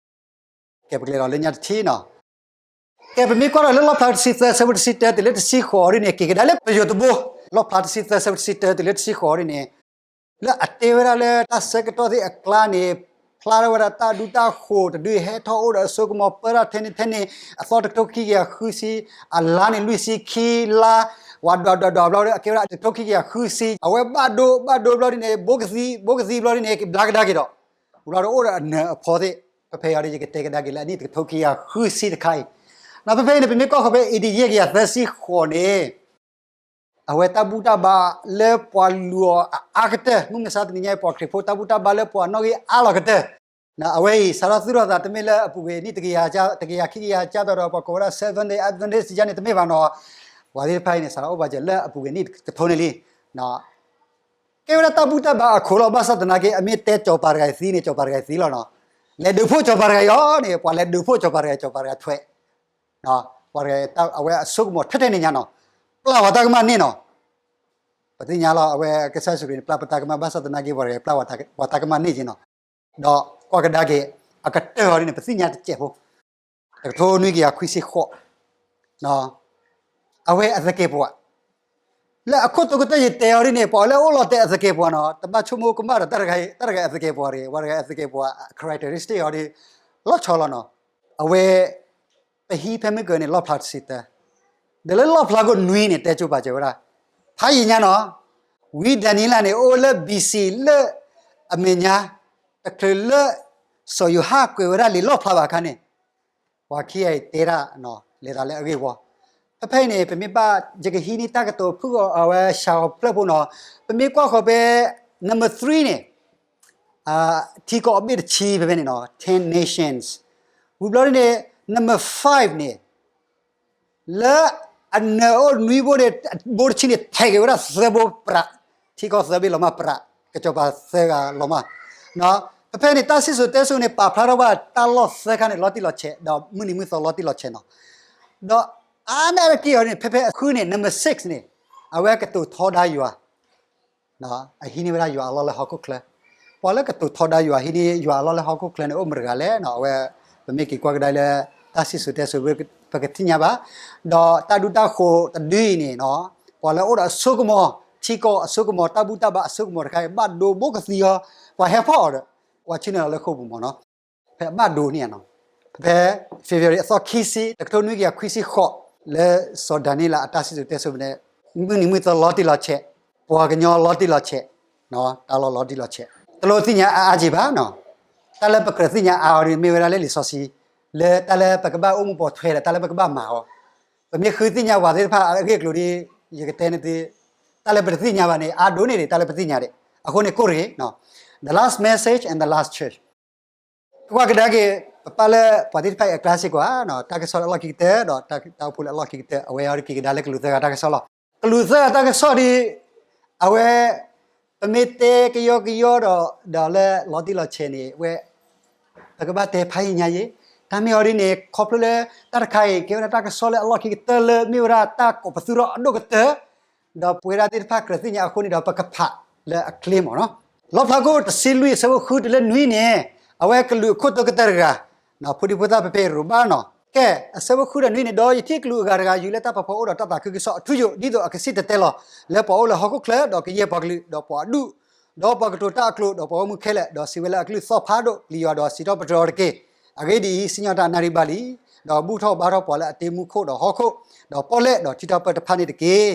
ကဲပကလဲၤဒီးလၢညါတထံၣ်နီၤ. ကဲပမ့ၢ်ကွၢ်ဒီးလၢလီၣ်ဖျါတဆံသၢ ဆၢဖိတဆံတၢတုၤလၢတဆံဃိးအံၤဒ်န့ၣ် က့ၤကဒါလၢပယိၤတဘိ, လီၣ်ဖျါတဆံသၢ ဆၢဖိတဆံတၢတုၤလၢတဆံဃိးအံၤဒ်န့ၣ် လၢအတဲဝဲဒၣ်လၢတၢ်ဆၢကတီၢ်သ့ၣ်အကျါန့ၣ် ဖျါထီၣ်ဝဲဒၣ်တၢ်ဒူတၢ်ဃိၤတဒု ဟဲထီၣ်အိၣ်ဒီးအစိကမီၤပၢတၢ်ထဲန့ၣ်ထဲန့ၣ် အသီတကထိခံကယၤဃုဆံ, အလါန့ၣ်လွံၢ်ဆံခံလါ, ဝးဒွးဒွးဒွးဘျီဒီး အကဲဝဲဒၣ်တကထိခံကယၤဃုဆံ, အဝဲဘၣ်ဒိဘၣ်ဒိဘျီဒ်န့ၣ် ဘိကသံ ဘိကသံဘျီဒ်န့ၣ် ကဘျါကဒါက့ၤဒီး ဝံၤဘျီဒီးအိၣ်ဒီးအနၢၤအဖီသ့ၣ်, ဖဲဖဲအံၤဒီး ယကတဲကဒါက့ၤလၢအနံၣ်တကထိခံကယၤဃုဆံတခါအံၤ, ဒီးဖဲဖဲအံၤန့ၣ် ပမ့ၢ်ကွၢ်ဃီၤဖဲ A.D. ယဲၢ်ကယၤသၢဆံဃိးန့ၣ် အဝဲတၢ်ဘူၣ်တၢ်ဘါလၢပှၤလူၤအီၤအအါကတၢၢ်, မုၢ်မဆါတနံၤညါအံၤ ပှၤခရံာ်ဖိတၢ်ဘူၣ်တၢ်ဘါလၢပှၤနီၣ်ဂံၢ်အါလီၤကတၢၢ်, အဝဲအံၤ စးထီၣ်သူၣ်ထီၣ်သး တမ့ၢ်လၢအပူၤကွံာ်နံၣ်တကယၤ, တကယၤခံကယၤ ကၢ်သိးဒီး ပှၤကိးဝဲဒၣ် Seventh Day Adventist ယါန့ၣ် တမ့ၢ်ဘၣ်နီၤ. ပှၤသ့ၣ်တဖၣ်အံၤန့ၣ် စးထီၣ်အိၣ်ဘၣ်စၢၤလၢအပူၤကွံာ်နံၣ်ကထိန့ၣ်လံ. ကဲဝဲဒၣ်တၢ်ဘူၣ်တၢ်ဘါအခိၣ်လီၤ. ဘၣ်ဆၣ်သနာ်က့ အမ့ၢ်တဲစီၤပၤတဂၤအံၤသံန့ၣ် စီၤပၤတဂၤအံၤသံလီၤနီၤ. လဲၤဒုးဖှိၣ်စီၤပၤတဂၤအံၤအီၤန့ၣ် ပှၤလဲၤဒုးဖှိၣ်စီၤပၤတဂၤ, စီၤပၤတဂၤထွဲ ပှၤတဂၤ အဝဲအစိကမီၤထဲထဲန့ၣ်ညါနီၤ. ပျၢ်ဝဲတၢ်ကမၣ်န့ၣ်နီၤ. ပသ့ၣ်ညါလီၤ အဝဲကစၢ်ယ့ၣ်ၡူးခရံာ်န့ၣ် ပျၢ်ပတၢ်ကမၣ်, ဘၣ်ဆၣ်သနာ်က့ ပှၤတဂၤပျၢ်ဝဲတၢ်ကမၣ်န့ၣ်က့နီၤ. ဒီးကွၢ်ကဒါက့ၤ အကတၢၢ်အီၤဒ်န့ၣ် ပသ့ၣ်ညါတစဲးဖိ, တကထိနွံကယၤခွံဆံဃိး, အဝဲအသကဲးပဝး လၢအခိၣ်တိကတၢၢ်ယတဲအီၤဒ်န့ၣ် ပှၤလၢအအိၣ်လီၤတဲာ်အသကဲးပဝးနီၤ တဘၣ်ဆိကမိၣ်ကမၣ်ဒီး တၢ်တဂၤအသကဲးပဝးတဂ့ၤ, ပှၤတဂၤအသကဲးပဝး characteristic အီၤဒ် လီၤဆီလီၤနီၤ. အဝဲ ပဟံးဖဲမုၢ်ကၢၤန့ၣ် လီၣ်ဖျါတဆံတၢ, ဒီးလၢလီၣ်ဖျါခိၣ်နွံန့ၣ် တဲကၠိပာ်စၢၤဝဲဒၣ် ဖးယံာ်ညါနီၤ. ဝံဒၤနံယ့လးန့ၣ် အိၣ်လၢ ဘီၣ်စံၣ် လၢအမဲာ်ညါ တချုးလၢ စီၤယိၤဟၣ်ကွဲးဝဲဒၣ်လံာ်လီၣ်ဖျါဘၣ်အခါန့ၣ် ပှၤခံဂၤအံၤတဲတၢ် လဲၤသးလၢအဂ့ၢ်ဝီ. ဖဲဖဲအံၤန့ၣ် ပမ့ၢ်ဘၣ် ယကဟံးန့ၢ်တၢ်ကတိၤဖုၣ်အီၤ အဝဲ ဆၢကတီၢ်ဖျၢၣ်ဖိနီၤ. ပမ့ၢ်ကွၢ်ဃီၤဖဲ number three န့ၣ် ထံကီၢ်အဘ့ၣ်တဆံဖဲဖဲန့ၣ်နီၤ ten nations. ဝံၤဘျီဒ်န့ၣ် number five န့ၣ် လၢအနၢၤအိၣ်နွံဘိန့ၣ် ဘိတဆံန့ၣ် ထဲးက့ၤဝဲဒၣ်သၢဘိပြး, ထံကီၢ်သၢဘ့ၣ်လီၤမၢ်ပြး, ကစီၤပၤသၢဂၤလီၤမၢ်. ဖဲဖဲန့ၣ် တၢ်စံၣ်စိၤတဲစိၤန့ၣ် ပာ်ဖျါထီၣ်ဘၣ်တၢ်လီၢ်သၢခါန့ၣ် လီၤတံၢ်လီၤဆဲး ဒီးမုၢ်နံၤမုၢ်သီလီၤတံၢ်လီၤဆဲးနီၤ. ဒီးအါဒၣ်တက့ၢ်အီၤန့ၣ် ဖဲဖဲအဃုန့ၣ် number six န့ၣ် အဝဲကတိၤထီဒါယွၤ အဟံးန့ၢ်ဝဲဒၣ်ယွၤအလီၢ်လၢဟီၣ်ခိၣ်ချၢ. ပှၤလၢကတိၤထီဒါယွၤ ဟံးန့ၢ်ယွၤအလီၢ်လၢဟီၣ်ခိၣ်ချၢန့ၣ် အိၣ်မတဂၤလဲၣ်နီၤ. အဝဲ ပမ့ၢ်က့ၤကွၢ်ကဒါလၢ တၢ်စံၣ်စိၤတဲစိၤ ပကသ့ၣ်ညါဘၣ်. ဒီးတၢ်ဒူတၢ်ဃိၤတဒုအံၤန့ၣ်နီၤ ပှၤလၢအိၣ်ဒီးအစိကမီၤ, ထံကီၢ်အစိကမီၤ, တၢ်ဘူၣ်တၢ်ဘါအစိကမီၤတခါအံၤ ဘၣ်ဒိဘိကသံအီၤ, ပှၤဟဲဖီၣ်အီၤဒီး ပှၤဆ့ၣ်နီၤလီၤလၢဃိာ်ပူၤမၢ်နီၤ. ဖဲအဘၣ်ဒိန့ၣ်နီၤ, ဖဲ February အသီခံဆံ တကထိနွံကယၤခွံဆံဃိး လၢစီၤဒၤနံးယ့လးအတၢ်စံၣ်စိၤတဲစိၤန့ၣ် မုၢ်နံၤမုၢ်သီလီၤတံၢ်လီၤဆဲး, ပှၤကညီလီၤတံၢ်လီၤဆဲး, တၢ်လီၢ်လီၤတံၢ်လီၤဆဲး, တလိၣ်သ့ၣ်ညါအါအါက့ဘၣ်နီၤ. တၢ်လၢပကြၢးသ့ၣ်ညါအါအီၤဒ် မ့ၢ်ဝဲဒၣ်လၢလံာ်စီဆှံ, လၢတၢ်လၢပကဘၣ်အိၣ်မူပိာ်ထွဲဒီး တၢ်လၢပကဘၣ်မၤအီၤ. ပမ့ၢ်ဃုသ့ၣ်ညါပှၤသ့ၣ်တဖၣ်အဂ့ၢ်အကျိၤဒီး ယကတဲန့ၣ်သု, တၢ်လၢပတသ့ၣ်ညါဘၣ်န့ၣ် အါဒိၣ်န့ၢ်ဒံး တၢ်လၢပသ့ၣ်ညါဒံး. အဃိန့ၣ် ကိၣ်တဂ့ၤ, the last message and the last church. ကွၢ်ကဒါက့ၤ ပပာ်လၢပှၤသ့ၣ်တဖၣ်အံၤအကျါစ့ၢ်ကီး, တၢ်ကစီၣ်လၢအလီၢ်ခံကတၢၢ် ဒီးတၢ်အိၣ်ဖှိၣ်လၢအလီၢ်ခံကတၢၢ် အဝဲအံၤက့ၤကဒါလၢကလူးသၢဂၤတၢ်ကစီၣ်လီၤ. ကလူးသၢဂၤတၢ်ကစီၣ်ဒီး အဝဲ ပမ့ၢ်တဲကယီကယီဒီး ဒီးလၢလီၤတံၢ်လီၤဆဲးန့ၣ် ဝဲ ပကဘၣ်တဲဖးယံာ်ညါယံာ်, တၢ်မ့ၢ်အီၤဒ်န့ၣ် ခီဖျိလၢတၢ်တခါအံၤ ကဲဝဲဒၣ်တၢ်ကစီၣ်လၢအလီၢ်ခံကတၢၢ်လၢမ့ၢ်ဝဲဒၣ်တၢ်ကိးပသူထီၣ်အဒိၣ်ကတၢၢ်, ဒီးပဝဲဒၣ်သ့ၣ်တဖၣ်ကြၢးသ့ၣ်ညါအဃိန့ၣ်ဒီး ပကဖးလၢအချ့မၢ်နီၤ. လီၣ်ဖျါခိၣ်တဆံလွံၢ်အဆၢဖိဃုတုၤလၢနွံန့ၣ် အဝဲကလူးအခိၣ်တိကတၢၢ်တဂၤ, ဖိဒံဖိသၣ်ဖဲဖဲရိၤဘၣ်နီၤ. ကဲ အဆၢဖိဃုဒီးနွံန့ၣ်, ဒီးယထံၣ်ကလူးအဂၤတဂၤ ယူၤလၢတၢ်ဖးဖီအိၣ်ဒီးတၢ်သးခုကစီၣ်အထူအယိာ် ဒ်သိးအကစံၣ်တဲၤတဲလီၤ လၢပှၤအိၣ်လၢဟီၣ်ခိၣ်ချၢ, ဒီးကယဲၢ်ပှၤကလုာ်, ဒီးပှၤအဒူၣ်, ဒီးပှၤကတိၤတၢ်အကျိာ်, ဒီးပှၤဂီၢ်မုၢ်ခဲလၢာ်, ဒီးစံးဝဲလၢအကလုၢ်သီၣ်ဖးဒိၣ်, ပျံၤယွၤဒီးစံးထီၣ်ပတြၢၤအီၤတက့ၢ်. အဂ့ၢ်ဒ်အံၤ, စံၣ်ညီၣ်တၢ်အနၣ်ရံၣ်ဘၣ်လံ, ဒီးဘူၣ်ထီၣ်ဘါထီၣ်ပှၤလၢအတ့မူခိၣ်ဒီးဟီၣ်ခိၣ်, ဒီးပီၣ်လဲၣ်ဒီးထံထီၣ်ပၢၢ်တဖၣ်န့ၣ်တက့ၢ်.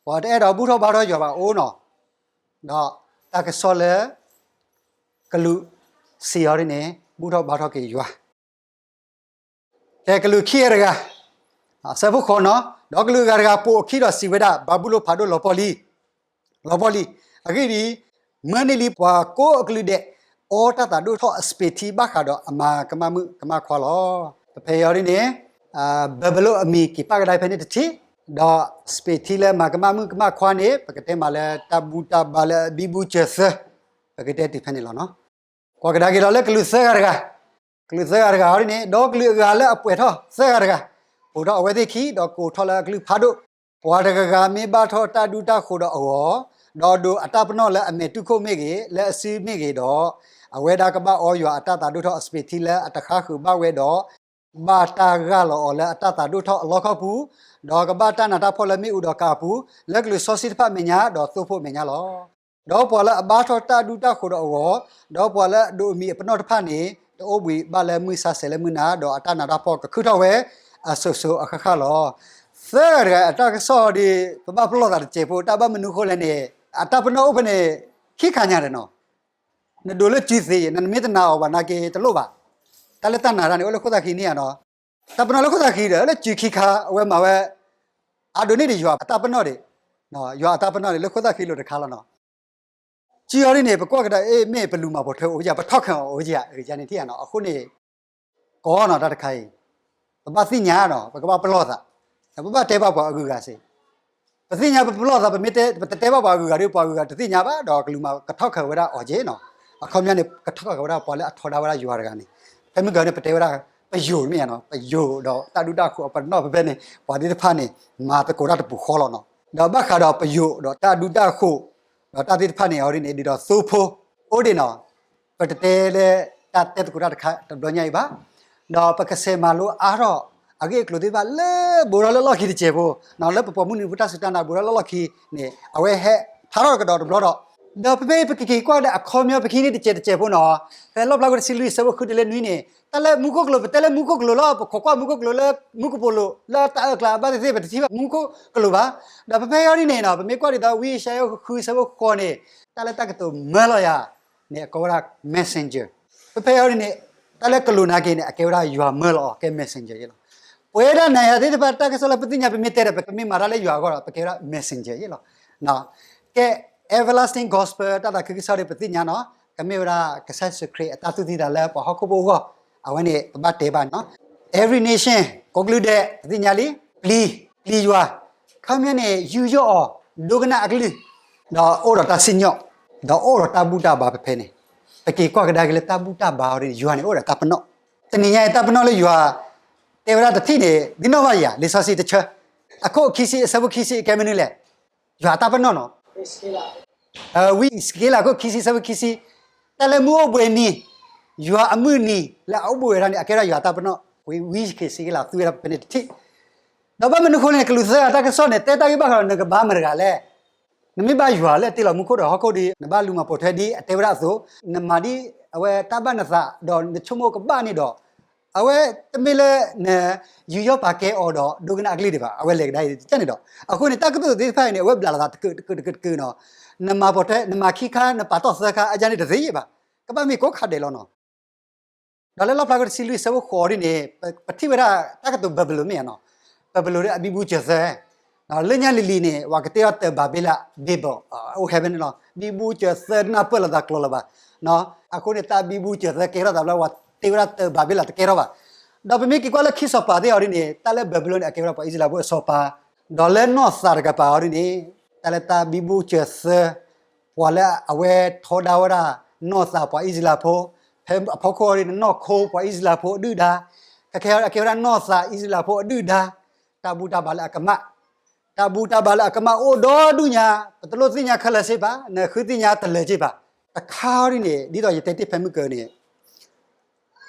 ပှၤတအဲၣ်ဒိးဘူၣ်ထီၣ်ဘါထီၣ်ယွၤဘၣ်အိၣ်နီၤ. ဒီးတၢ်ကစီၣ်လၢ ကလူးစံးအီၤဒ်န့ၣ် ဘူၣ်ထီၣ်ဘါထီၣ်က့ၤယွၤ ကဲကလူးခံဂၤတဂၤ, အဆၢဖိဃိးနီၤ, ဒီးကလူးအဂၤတဂၤပိာ်အခံဒီးစံးဝဲဒၣ်, ဘၤဘူလိၣ်ဖးဒိၣ်လီၤပှီၢ်လံ, လီၤပှီၢ်လံ. အဂ့ၢ်ဒ်အံၤ, မၢန့ၢ်လံပှၤကိးအကလုာ်ဒဲး, အီတၢ်သးဒိၣ်ထီၣ်အစပံးထံဘၣ်ဃးဒီးအမၤကမၣ်မုၣ်ကမၣ်ခွါလီၤ. ပဖဲအံၤအီၤဒ်န့ၣ်, ဘၤဘူလိၣ်အမံၤက့ၤပာ်ကဒါဖဲန့ၣ်တထံၣ်, ဒီးစပံးထံလၢမၤကမၣ်မုၣ်ကမၣ်ခွါန့ၣ် ပကတဲမ့ၢ်လၢတၢ်ဘူၣ်တၢ်ဘါလၢအဘံဘူစၢၤသၢ, ပကတဲတုၤဖဲန့ၣ်လီၤနီၤ. ကွၢ်ကဒါက့ၤဒီးလၢကလူးသၢဂၤတဂၤ, ကလူးသၢဂၤတဂၤအီၤဒ်န့ၣ်, ဒီးကလူးအဂၤလၢအပှဲၤထီၣ်သၢဂၤတဂၤ, ပိာ်ထီၣ်အဝဲသ့ၣ်ခံ, ဒီးကိးထီၣ်လၢအကလုၢ်ဖးဒိၣ်, ပှၤတဂၤဂၤမ့ၢ်ဘၣ်ထီၣ်တၢ်ဒူတၢ်ဃိၤဒီးအဂီၤ, ဒီးဒိးအတၢ်ပနီၣ်လၢအမဲာ်တူၢ်ခိၣ်မ့ၢ်ဂ့ၤ, လၢအစုမ့ၢ်ဂ့ၤဒီး, အဝဲဒၣ်ကဘၣ်အီယွၤအတၢ်သးဒိၣ်ထီၣ်အစပံးထံလၢအတဃါဃုာ်ဘၣ်ဝဲဒီး ဘၣ်တၢ်ဂၢ်လီၤအီၤလၢအတၢ်သးဒိၣ်ထီၣ်အလီၢ်ခီပူၤ, ဒီးကဘၣ်တၢ်နးတၢ်ဖှီၣ်လၢမ့ၣ်အူဒီးကးအပူၤ, လၢကလူးစီဆှံတဖၣ်အမဲာ်ညါ, ဒီးသိဖိအမဲာ်ညါလီၤ. ဒီးပှၤလၢအဘါထီၣ်တၢ်ဒူတၢ်ဃိၤဒီးအဂီၤ, ဒီးပှၤလၢအဒိးအမံၤအပနီၣ်တဖၣ်န့ၣ်, တအိၣ်ဘှံးဘၣ်လၢမုၢ်ဆါဆဲးလၢမုၢ်နၤ, ဒီးအတၢ်နးတၢ်ဖှီၣ်ကခုၣ်ထီၣ်ဝဲအစိၤစိၤအဃၣ်ဃၣ်လီၤ. သၢဂၤတဂၤအတၢ်ကစီၣ်ဒီး ပဘၣ်ပလီၢ်သးတစဲးဖိ, တၢ်ဘၣ်မနုၤဃိလဲၣ်န့ၣ်, အတၢ်ပနီၣ်အိၣ်ဖဲန့ၣ် ခံခါညါဒီးနီၤ နဒိးလၢစုသ့, နမ့ၢ်တနာ်အီၤဘၣ်နာ်က့တလိၣ်ဘၣ်. တၢ်လၢတၢ်နာ်တၢ်န့ၣ် အိၣ်လၢခိၣ်သးခံန့ၣ်ဧါနီၤ. တၢ်ပနီၣ်လၢခိၣ်သးခံဒီး လၢစုခံခါ အဝဲမၤဝဲ အါဒိးန့ၢ်ဒံးယွၤအတၢ်ပနီၣ်ဒံး. ယွၤအတၢ်ပနီၣ်န့ၣ် လၢခိၣ်သၣ်ဃံလိာ်တခါလီၤနီၤ. စုအီၤဒ်န့ၣ် ပကွၢ်ကဒါ အ့ မ့ၢ်ပလူၤမၤပိာ်ထွဲအိၣ်ဧါ, ပထီၣ်ခၢးအီၤအိၣ်ဧါ, ယၤန့ၣ်ထံၣ်ဧါနီၤ. အဃိန့ၣ် ကိးနီၤတၢ်တခါအံၤ, ပဘၣ်သ့ၣ်ညါနီၤ, ပကဘၣ်ပလီၢ်သး, ပဘၣ်တဲဘၣ်ပှၤအဂုၤအဂၤစ့ၢ် ပသ့ၣ်ညါပပလီၢ်သး ပမ့ၢ်တဲ ပတတဲဘၣ်ပှၤအဂုၤအဂၤဒီး ပှၤအဂုၤအဂၤတသ့ၣ်ညါဘၣ်, ဒီးကလူၤမၤကထီၣ်ခၢးဝဲဒၣ်အီၤက့နီၤ. အခီပညီန့ၣ် ကထီၣ်ခၢးဝဲဒၣ်ပှၤလၢအထီဒါဝဲဒၣ်ယွၤတဂၤန့ၣ်, ဖဲမုၢ်ကန့ၣ် ပတဲဝဲဒၣ် ပယိၤမ့ၢ်ဧါနီၤ, ပယိၤဒီးတၢ်ဒူတၢ်ဃိးအပနီၣ်ဖဲဖဲန့ၣ် ပှၤသ့ၣ်တဖၣ်န့ၣ် မၤသကိးတၢ်တပူၤဃီလီၤနီၤ. ဒီးဘၣ်ဃးဒီးပယိၤဒီးတၢ်ဒူတၢ်ဃိး ဒီးတၢ်သ့ၣ်တဖၣ်န့ၣ် အီၤဒ်န့ၣ် ဒ်သိးသိဖိ အိၣ်ဒံးနီၤ, ပတတဲလၢတၢ်တဲသကိးတၢ်တခါတဘျီညါအံၤဘၣ်. ဒီးပကဆဲးမၤလိအါထီၣ် အဂ့ၢ်အကျိၤသ့ၣ်တဖၣ်လၢဘူးထီၣ်လၢလီၢ်ခံတစဲးဖိ, လၢပပိာ်မုၣ်နံၤဖိတၢ်စူၢ်တၢ်နာ်ဘူးထီၣ်လၢလီၢ်ခံန့ၣ် အဝဲဟဲထါထီၣ်ကဒီးတဘျီဒီး, ဒီးဖဲဖဲပကက့ၤကွၢ်ဒီးအခီပညီပကဟံးန့ၢ်တစဲးတစဲးဖိနီၤ, ဖဲလီၣ်ဖျါခိၣ်တဆံလွံၢ်အဆၢဖိဃုတုၤလၢနွံန့ၣ် တၢ်လၢမူခိၣ်ကလူး ပတဲလၢမူခိၣ်ကလူးလီၤ, ပခိးကွၢ်မူခိၣ်ကလူးလၢမူကပိာ်လိၤ လၢတၢ်အၢၣ်ကျါအဘၣ်သ့ၣ်သ့ၣ် ပတထံၣ်ဘၣ်မူခိၣ်ကလူးဘၣ်. ဒီးဖဲဖဲအံၤဒ်န့ၣ်နီၤ ပမ့ၢ်ကွၢ်ဒ်သိးဝံယၡါယၤဃုဆၢဖိဃိးန့ၣ် တၢ်လၢတၢ်ကတိၤမၢလီၤယၤန့ၣ် အကိးဝဲဒၣ် messenger. ဖဲဖဲအံၤဒ်န့ၣ် တၢ်လၢကလူးနာ်က့န့ၣ် အကဲဝဲဒၣ်ယွၤမၢလီၤအီၤကဲ messenger ယ့လီၤ. ပဝဲဒၣ်နၤယၤသ့ၣ်တဖၣ် တၢ်ကစီၣ်လၢပသ့ၣ်ညါ ပမ့ၢ်တဲဒီး ပမ့ၢ်မၤတၢ်လၢယွၤအဂီၢ်ဒီး ပကဲဝဲဒၣ် messenger ယ့လီၤ. ကဲ everlasting gospel တၢ်သးခုကစီၣ်ဒီးပသ့ၣ်ညါနီၤ ကမ့ၢ်ဝဲဒၣ်ကစၢ်ယ့ၣ်ၡူးခရံာ်အတၢ်သူၣ်သံသးလၢပှၤဟီၣ်ခိၣ်ဖိအဂီၢ်, အဝဲန့ၣ် ပဘၣ်တဲဘၣ်နီၤ. Every nation ကိးကလုာ်ဒဲး ပသ့ၣ်ညါလံ, ပျံၤ, ပျံၤယွၤ, ခီပညီန့ၣ် ယူးယီၣ်အီၤ ဒိကနၣ်အကလုၢ်, ဒီးအိၣ်ဒီးတၢ်စံၣ်ညီၣ်, ဒီးအိၣ်ဒီးတၢ်ဘူၣ်တၢ်ဘါဖဲဖဲန့ၣ်, ပက့ၤကွၢ်ကဒါက့ၤလၢတၢ်ဘူၣ်တၢ်ဘါအီၤဒ်န့ၣ် ယွၤန့ၣ်အိၣ်ဒီးတၢ်ပနီၣ်, တနံၤညါအံၤတၢ်ပနီၣ်လၢယွၤ တဲဝဲဒၣ်တထံၣ်န့ၣ် ဒ်နီၣ်ဘၣ်ယၤ လံာ်စီဆှံတဆၢ, အခိၣ်ခံဆံအဆၢဖိခံဆံအကဲမနုၤလဲၣ်, ယွၤအတၢ်ပနီၣ်နီၤ ဝံယစက့လး အခိၣ်ခံဆံ အဆၢဖိခံဆံ, တၢ်လၢမုၢ်အိၣ်ဘှံးနံၤ, ယွၤအမုၢ်နံၤလၢအအိၣ်ဘှံးဝဲဒၣ်န့ၣ် အကဲဒၣ်ယွၤအတၢ်ပနီၣ်, ဝံယစက့လးသူဝဲဒၣ်ဖဲန့ၣ်တထံၣ်, ဒီးဘၣ်မနုၤအဃိလဲၣ်န့ၣ် ကလူးသၢဂၤတၢ်ကစီၣ်န့ၣ် တဲတၢ်ဂ့ၢ်ဘၣ်ဃးဒီး နကဘါမတၤတဂၤလဲၣ်, နမ့ၢ်ဘၣ်ယွၤလၢအတ့လီၤမူခိၣ်ဒီးဟီၣ်ခိၣ်ဒီး နဘၣ်လူၤမၤပိာ်ထွဲဒ်အတဲဝဲဒၣ်အသိး, နမၤဒ်အဝဲတၢ်ဘၣ်နသး ဒီးနဆိကမိၣ်ကဘၣ်န့ၣ်ဒီး အဝဲတမ့ၢ်လၢနယူးယီၣ်ပာ်ကဲအီၤဒီး ဒိကနၣ်အကလုၢ်ဒံးဘၣ်, အဝဲလဲၤကဒါအံၤန့ၣ်ဒီး အဃိန့ၣ် တၢ်ကတိၤသ့ၣ်တဖၣ်အံၤန့ၣ် အဝဲဘျးလီၤသးတကုးတကုးတကုးတကုးနီၤ, နမၤပိာ်ထွဲ နမၤခံခါ နပာ်တီၢ်သၢခါ အယါန့ၣ်တသ့ဘၣ်, ကဘၣ်မ့ၢ်ကိးခါဒဲးလီၤနီၤ. ဒီးလၢလီၣ်ဖျါခိၣ်တဆံလွံၢ်အဆၢဖိဃိးဒ်န့ၣ် ပထံၣ်ဝဲဒၣ်တၢ်ကတိၤဘၤဘူလိၣ်မ့ၢ်ဧါနီၤ, ဘၤဘူလိၣ်ဒီးအဘံဘူစၢၤသၢ, လၢညါလံၤလံၤန့ၣ် ပှၤကတဲအီၤတၢ်ဘၤဘူလိၣ် Babel အိၣ်ဟဲဖဲန့ၣ်လီၤ, ဘံဘူစၢၤသၢနၢ်ပၢၢ်လိာ်သးကျိၤလၢၤဘၣ်, အဃိန့ၣ် တၢ်ဘံဘူစၢၤသၢကဲထီၣ်သးဘျီ ပှၤတဲဝဲဒၣ်တၢ်ဘၤဘူလိၣ်တကဲထီၣ်ဘၣ်. ဒီးပမ့ၢ်က့ၤကွၢ်လၢခံစီၤပၤသ့ၣ်အီၤဒ်န့ၣ် တၢ်လၢဘၤဘူလိၣ်န့ၣ် အကဲဝဲဒၣ်ပှၤအံၣ်စရ့လးဖိအစီၤပၤ, ဒီးလၢနီၢ်သးတကပၤအီၤဒ်န့ၣ် တၢ်လၢတၢ်ဘံဘူစၢၤသၢ ပှၤလၢအဝဲထီဒါဝဲဒၣ် နီၢ်သးပှၤအံၣ်စရ့လးဖိ, ဖဲအဖီခိၣ်အီၤဒ်န့ၣ် နီၢ်ခိပှၤအံၣ်စရ့လးဖိအဒုၣ်ဒါ, ခဲခဲအီၤအကဲဝဲဒၣ်နီၢ်သးအံၣ်စရ့လးဖိအဒုၣ်ဒါ, တၢ်ဘူၣ်တၢ်ဘါလၢအကမၣ်, တၢ်ဘူၣ်တၢ်ဘါလၢအကမၣ်အိၣ်ဒီဒူၣ်ညါ, ပတလိၣ်သ့ၣ်ညါခဲလၢာ်စ့ၢ်ဘၣ်, နဃုသ့ၣ်ညါတလၢာ်စ့ၢ်ဘၣ်. တခါအီၤဒ်န့ၣ် ဒ်သိးယတဲတ့ၢ်ဖဲမုၢ်ကၢန့ၣ်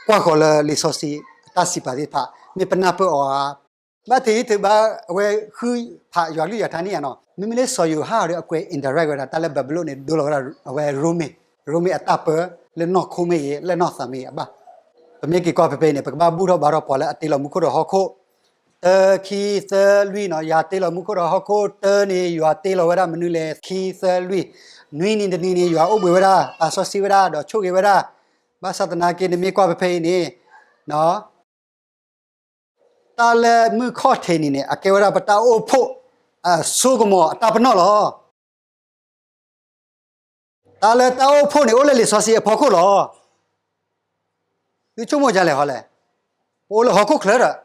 ကွၢ်ဃီၤလၢလံာ်စီဆှံအတၢ်စံးပာ်သ့ၣ်တဖၣ် မ့ၢ်ပနၢ်ပၢၢ်အီၤဧါ, ဘၣ်တ့ၢ်တဘၣ်အဝဲဃုဖးယွၤကလုၢ်ယွၤထါန့ၣ်ဧါနီၤ, မ့မ့ၢ်လၢစီၤယိၤဟၣ်ဒီးအကွဲး indirect ဝဲဒၣ် တၢ်လၢဘၤဘူလိၣ်န့ၣ် ဒိလီၤဝဲဒၣ်အဝဲရိမ့ၤ, ရိမ့ၤအတၢ်ပၢလၢနီၢ်ခိမ့ၢ်ဂ့ၤ လၢနီၢ်သးမ့ၢ်ဂ့ၤအဘၣ်. ပမ့ၢ်က့ၤကွၢ်ဖဲဖဲအံၤန့ၣ် ပကဘၣ်ဘူၣ်ထီၣ်ဘါထီၣ်ပှၤလၢအတ့လီၤမူခိၣ်ဒီးဟီၣ်ခိၣ်, တၢ ခံ သၢ လွံၢ်နီၤ, ယွၤတ့လီၤမူခိၣ်ဒီးဟီၣ်ခိၣ်, တၢန့ၣ် ယွၤတ့လီၤဝဲဒၣ်မနုၤလဲၣ်, ခံ သၢ လွံၢ်, နွံနံၤတနံၤန့ၣ် ယွၤအိၣ်ဘှံးဝဲဒၣ် ပာ်စီဆှံဝဲဒၣ် ဒီးဆိၣ်ဂ့ၤဝဲဒၣ်, ဘၣ်ဆၣ်သနာ်က့ နမ့ၢ်ကွၢ်ဖဲဖဲအံၤန့ၣ် တၢ်လၢမုၢ်ခီၣ်ထံးနံၤန့ၣ် အကဲဝဲဒၣ်ပတၢ်အိၣ်ဖှိၣ်အစိကမီၤအတၢ်ပနီၣ်လီၤ. တၢ်လၢတၢ်အိၣ်ဖှိၣ်န့ၣ် အိၣ်လၢလံာ်စီဆှံအဖီခိၣ်လီၤ. သုဆိကမိၣ်ဒ်လဲၣ်ဟီလဲၣ်, ပအိၣ်လၢဟီၣ်ခိၣ်ချၢဒီး,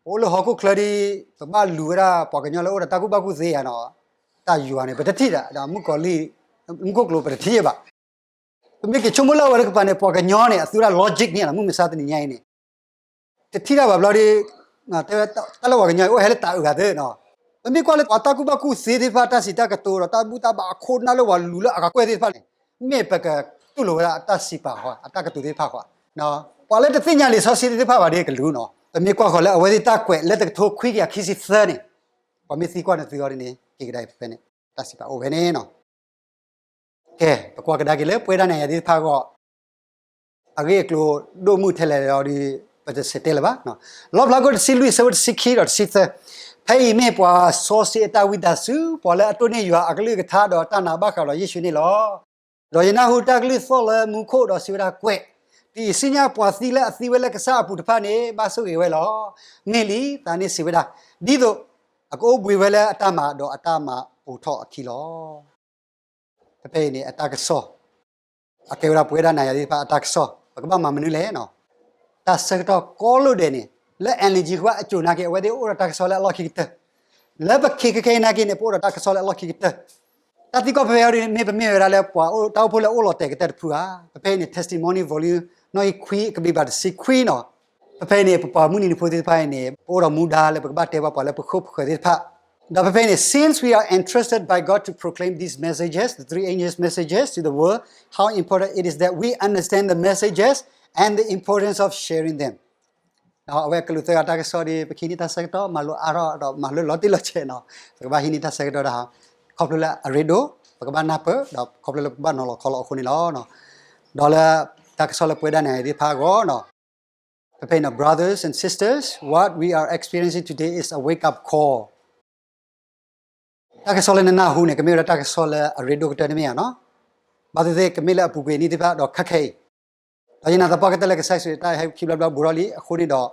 ပအိၣ်လၢဟီၣ်ခိၣ်ချၢဒီး ပဘၣ်လူၤဝဲဒၣ်ပှၤကညီလၢအိၣ်ဒီးတၢ်ကူၣ်ဘၣ်ကူၣ်သ့ဧါနီၤ, တၢ်ယွၤန့ၣ် ပတထံၣ်ဒၣ်, ဒီးမုၣ်ကီၤလံၢ်, မူခိၣ်ကျိၤပတထံၣ်ဘၣ်. ပမ့ၢ်က့ၤဆိကမိၣ်လၢအဝဲတကပၤန့ၣ် ပှၤကညီန့ၣ် အသူဝဲဒၣ် logic န့ၣ်လီၤ, မုၢ်မဆါတနံၤညါအံၤန့ၣ် တထံၣ်တၢ်ဘၣ်ဘျီဒီး တဲဝဲတၢ်လၢပှၤကညီအံၤ အိၣ်ဟဲလၢတၢ်အုးဂၤသ့နီၤ. ပမ့ၢ်ကွၢ်လၢပှၤတၢ်ကူၣ်ဘၣ်ကူၣ်သ့သ့ၣ်တဖၣ် တၢ်စံးတၢ်ကတိၤဒီး တၢ်ဘူၣ်တၢ်ဘါအခိၣ်နၢ်လၢပှၤလူၤလၢအကကွဲၢ်သ့ၣ်တဖၣ်န့ၣ် မ့ၢ်ပကတူၢ်လိာ်ဝဲဒၣ်အတၢ်စံးပာ်ဃီ အတၢ်ကတိၤသ့ၣ်တဖၣ်ဃီ, ပှၤလၢတသ့ၣ်ညါလံာ်စီဆှံသ့ၣ်တဖၣ်ဘၣ်ဒီးကလူၤနီၤ. ပမ့ၢ်ကွၢ်ဃီလၢအဝဲသ့ၣ်တၢ်ကွဲးလၢတကထိခွံကယၤခံဆံသၢန့ၣ် ပှၤမ့ၢ်သံကွၢ်န့ၣ်သုအီၤဒ်န့ၣ် က့ၤကဒါအံၤဖဲဖဲန့ၣ် တၢ်စံးပာ်အိၣ်ဝဲန့ၣ်နီၤ. ကဲ ပကွၢ်ကဒါက့ၤလၢပဝဲဒၣ်နၤယၤသ့ၣ်တဖၣ်အဂီၢ် အဂ့ၢ်အကျိၤဒိၣ်မုၢ်ထဲလဲၣ်ဒီး ပတဆဲးတဲလၢၤဘၣ်. လီၣ်ဖျါခိၣ်တဆံလွံၢ် အဆၢဖိတဆံခံဒီးတဆံသၢ, ဖဲအံၤမ့ၢ်ပှၤစီဆှံအတၢ်ဝံသးစူၤ, ပှၤလၢအတိၢ်န့ၢ်ယွၤအကလုၢ်ကထါဒီးတၢ်နာ်ဘၣ်ဃးဒီးယ့ၣ်ၡူးန့ၣ်လီၤ. ဒီးယနၢ်ဟူတၢ်ကလုၢ်သီၣ်လၢမူခိၣ်ဒီးစံးဝဲဒၣ်ကွဲး, တယံာ်ဆူညါပှၤသံလၢအသံဝဲလၢကစၢ်အပူၤတဖၣ်န့ၣ် ဘၣ်ဆိၣ်ဂ့ၤဝဲလီၤ. မ့ၢ်လံ, သးန့ၣ်စံးဝဲဒၣ်, ဒ်သိး အကအိၣ်ဘှံးဝဲလၢအတၢ်မၤဒီးအတၢ်မၤပိာ်ထီၣ်အခံလီၤ. ဖဲဖဲအံၤန့ၣ် အတၢ်ကစီၣ် အကဲဝဲဒၣ်ပဝဲဒၣ်နၤယၤသ့ၣ်တဖၣ်အတၢ်ကစီၣ် ပကဘၣ်မၤမနုၤလဲၣ်နီၤ. တၢ်ဆၢကတီၢ်ကိးလိာ်ဒဲးန့ၣ် လၢ energy ဃိအစိၤနာ်က့ အဝဲသ့ၣ်အိၣ်ဒီးတၢ်ကစီၣ်လၢအလီၢ်ခံကတၢၢ်, လၢပခဲခဲခဲအံၤနာ်က့န့ၣ် ပအိၣ်ဒီးတၢ်ကစီၣ်လၢအလီၢ်ခံကတၢၢ်. တၢ်သံကွၢ်ဖဲဖဲအံၤန့ၣ် မ့ၢ်ပမ့ၢ်ဝဲဒၣ်လၢပှၤတၢ်အိၣ်ဖှိၣ်လၢအအိၣ်လီၤတဲာ်ကတၢၢ်တဖုဧါ. ဖဲဖဲအံၤန့ၣ် Testimony Volume နီၢ်အံၤခွံ အကဘျံးပၤတဆံခွံနီၤ. ဖဲဖဲအံၤန့ၣ် ပပှၤမုၢ်နံၤနံၤဖိသ့ၣ်တဖၣ်အံၤန့ၣ် ပအိၣ်ဒီးမူဒါလၢပကဘၣ်တဲဘၣ်ပှၤလၢပဃိၣ်ပဃၢၤသ့ၣ်တဖၣ် ဒီးဖဲဖဲအံၤန့ၣ် since we are entrusted by God to proclaim these messages, the three angels' messages to the world, how important it is that we understand the messages and the importance of sharing them. အဝဲကလူးသၢဂၤတၢ်ကစီၣ်ဒီး ပကဟံးန့ၢ်တၢ်ဆၢကတီၢ် မၤလိအါထီၣ်ဒီးမၤလိလီၤတံၢ်လီၤဆဲးနီၤ, ပကဘၣ်ဟံးန့ၢ်တၢ်ဆၢကတီၢ်တၢ်ဟး, ခီဖျိလၢအရ့ဒိၣ် ပကဘၣ်နၢ်ပၢၢ် ဒီးခီဖျိလၢပကဘၣ်နီၤလီၤခီလီၤအဃိန့ၣ်လီၤ. ဒီးလၢတၢ်ကစီၣ်လၢပဝဲဒၣ်နၤယၤသ့ၣ်တဖၣ်အဂီၢ်နီၤ, ဖဲဖဲအံၤနီၤ brothers and sisters, what we are experiencing today is a wake-up call. တၢ်ကစီၣ်လၢနနၢ်ဟူန့ၣ် ကမ့ၢ်ဝဲဒၣ်တၢ်ကစီၣ်လၢအရ့ဒိၣ်ကတၢၢ်န့ၣ်မ့ၢ်ဧါနီၤ. ဘၣ်သ့ၣ်သ့ၣ် ကမ့ၢ်လၢအပူၤကွံာ်နံၣ်သ့ၣ်တဖၣ်ဒီးခဲခဲအံၤ, ဒီးယနာ်သပှၢ်ကတၢၢ်လၢကစၢ်ယ့ၣ်ၡူးတၢ်ဟဲခံဘျီတဘျီဘူးထီၣ်လံအဃိန့ၣ်ဒီး,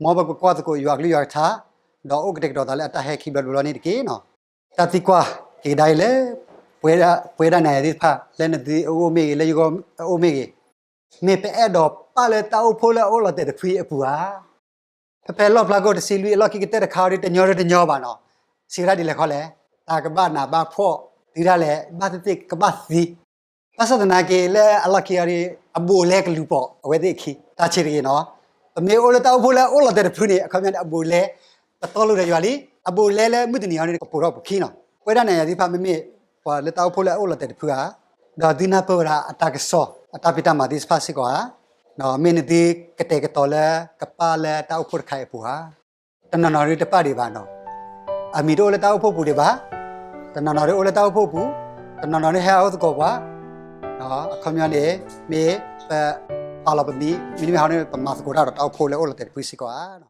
မ်ပကကွၢ်သကိးယွၤအကလုၢ်ယွၤကထါ, ဒီးအိၣ်ကတဲာ်ကတီၤသးလၢအတၢ်ဟဲခံဘျီတဘျီန့ၣ်တက့ၢ်နီၤ. တၢ်သံကွၢ်က့ၤကဒါအံၤလၢ ပဝဲဒၣ်နၤယၤသ့ၣ်တဖၣ် လၢနသုအအိၣ်မ့ၢ်ဂ့ၤ လၢယဂီၢ်အအိၣ်မ့ၢ်ဂ့ၤ, မ့ၢ်ပအဲၣ်ဒိးပာ်လၢတၢ်အိၣ်ဖှိၣ်လၢအအိၣ်လီၤတဲာ်တဖုအံၤအပူၤဧါ. ဖဲဖဲလီၣ်ဖျါခိၣ်တဆံလွံၢ်အလီၢ်ခံကတၢၢ်တခါအံၤ တညီဒီးတညီဘၣ်နီၤ, စံးဝဲဒၣ်ဒ်လဲၣ်ခီလဲၣ်, တၢ်ကဘၣ်နးဘၣ်ဖှီၣ်, သုတၢ်လဲၤဘၣ်သ့ၣ်သ့ၣ်ကဘၣ်သံ, ဘၣ်ဆၣ်သနာ်က့လၢအလီၢ်ခံအံၤ အဘူးအလဲကလူၤပိာ်အဝဲသ့ၣ်အခံ, တၢ်ဆံးတဂ့ၤနီၤ. ပမ့ၢ်အိၣ်လၢတၢ်အိၣ်ဖှိၣ်လၢအအိၣ်လီၤတဲာ်တဖုန့ၣ် အခီပညီန့ၣ် အဘူးအလဲ ပတီၢ်လိာ်ဒီးယွၤလံ, အဘူးအလဲလ�ၤမုၢ်တနံၤအံၤန့ၣ် ကပိာ်ထီၣ်ပူၤခံနီၤ. ပဝဲဒၣ်နၤယၤသ့ၣ်တဖၣ် မ့မ့ၢ်ပှၤလၢတၢ်အိၣ်ဖှိၣ်လၢအအိၣ်လီၤတဲာ်တဖုဧါ, ဒီးသုနၢ်ပၢၢ်ဝဲဒၣ်အတၢ်ကစီၣ် အတၢ်ဖံးတၢ်မၤသ့ၣ်တဖၣ်စ့ၢ်ကီးဧါ, မ့ၢ်နသုကတဲာ်ကတီၤလၢကပာ်လၢတၢ်အိၣ်ဖှိၣ်တခါအံၤအပူၤဧါ. တနီၤနီၤဒုတပာ်ဒံးဘၣ်နီၤ, အမံၤတအိၣ်လၢတၢ်အိၣ်ဖှိၣ်ပူၤဒံးဘၣ်, တနီၤနီၤဒုအိၣ်လၢတၢ်အိၣ်ဖှိၣ်ပူၤ, တနီၤနီၤဒုဟဲဟးအိၣ်သကိးပှၤ, အခီပညီန့ၣ် မ့ၢ်ပပာ်လီၤပမံၤ မ့တမ့ၢ်ဟီန့ၣ် ပမၤသကိးတၢ်ဒီးတၢ်အိၣ်ဖှိၣ်လၢအအိၣ်လီၤတဲာ်တဖုစ့ၢ်ကီးဧါ.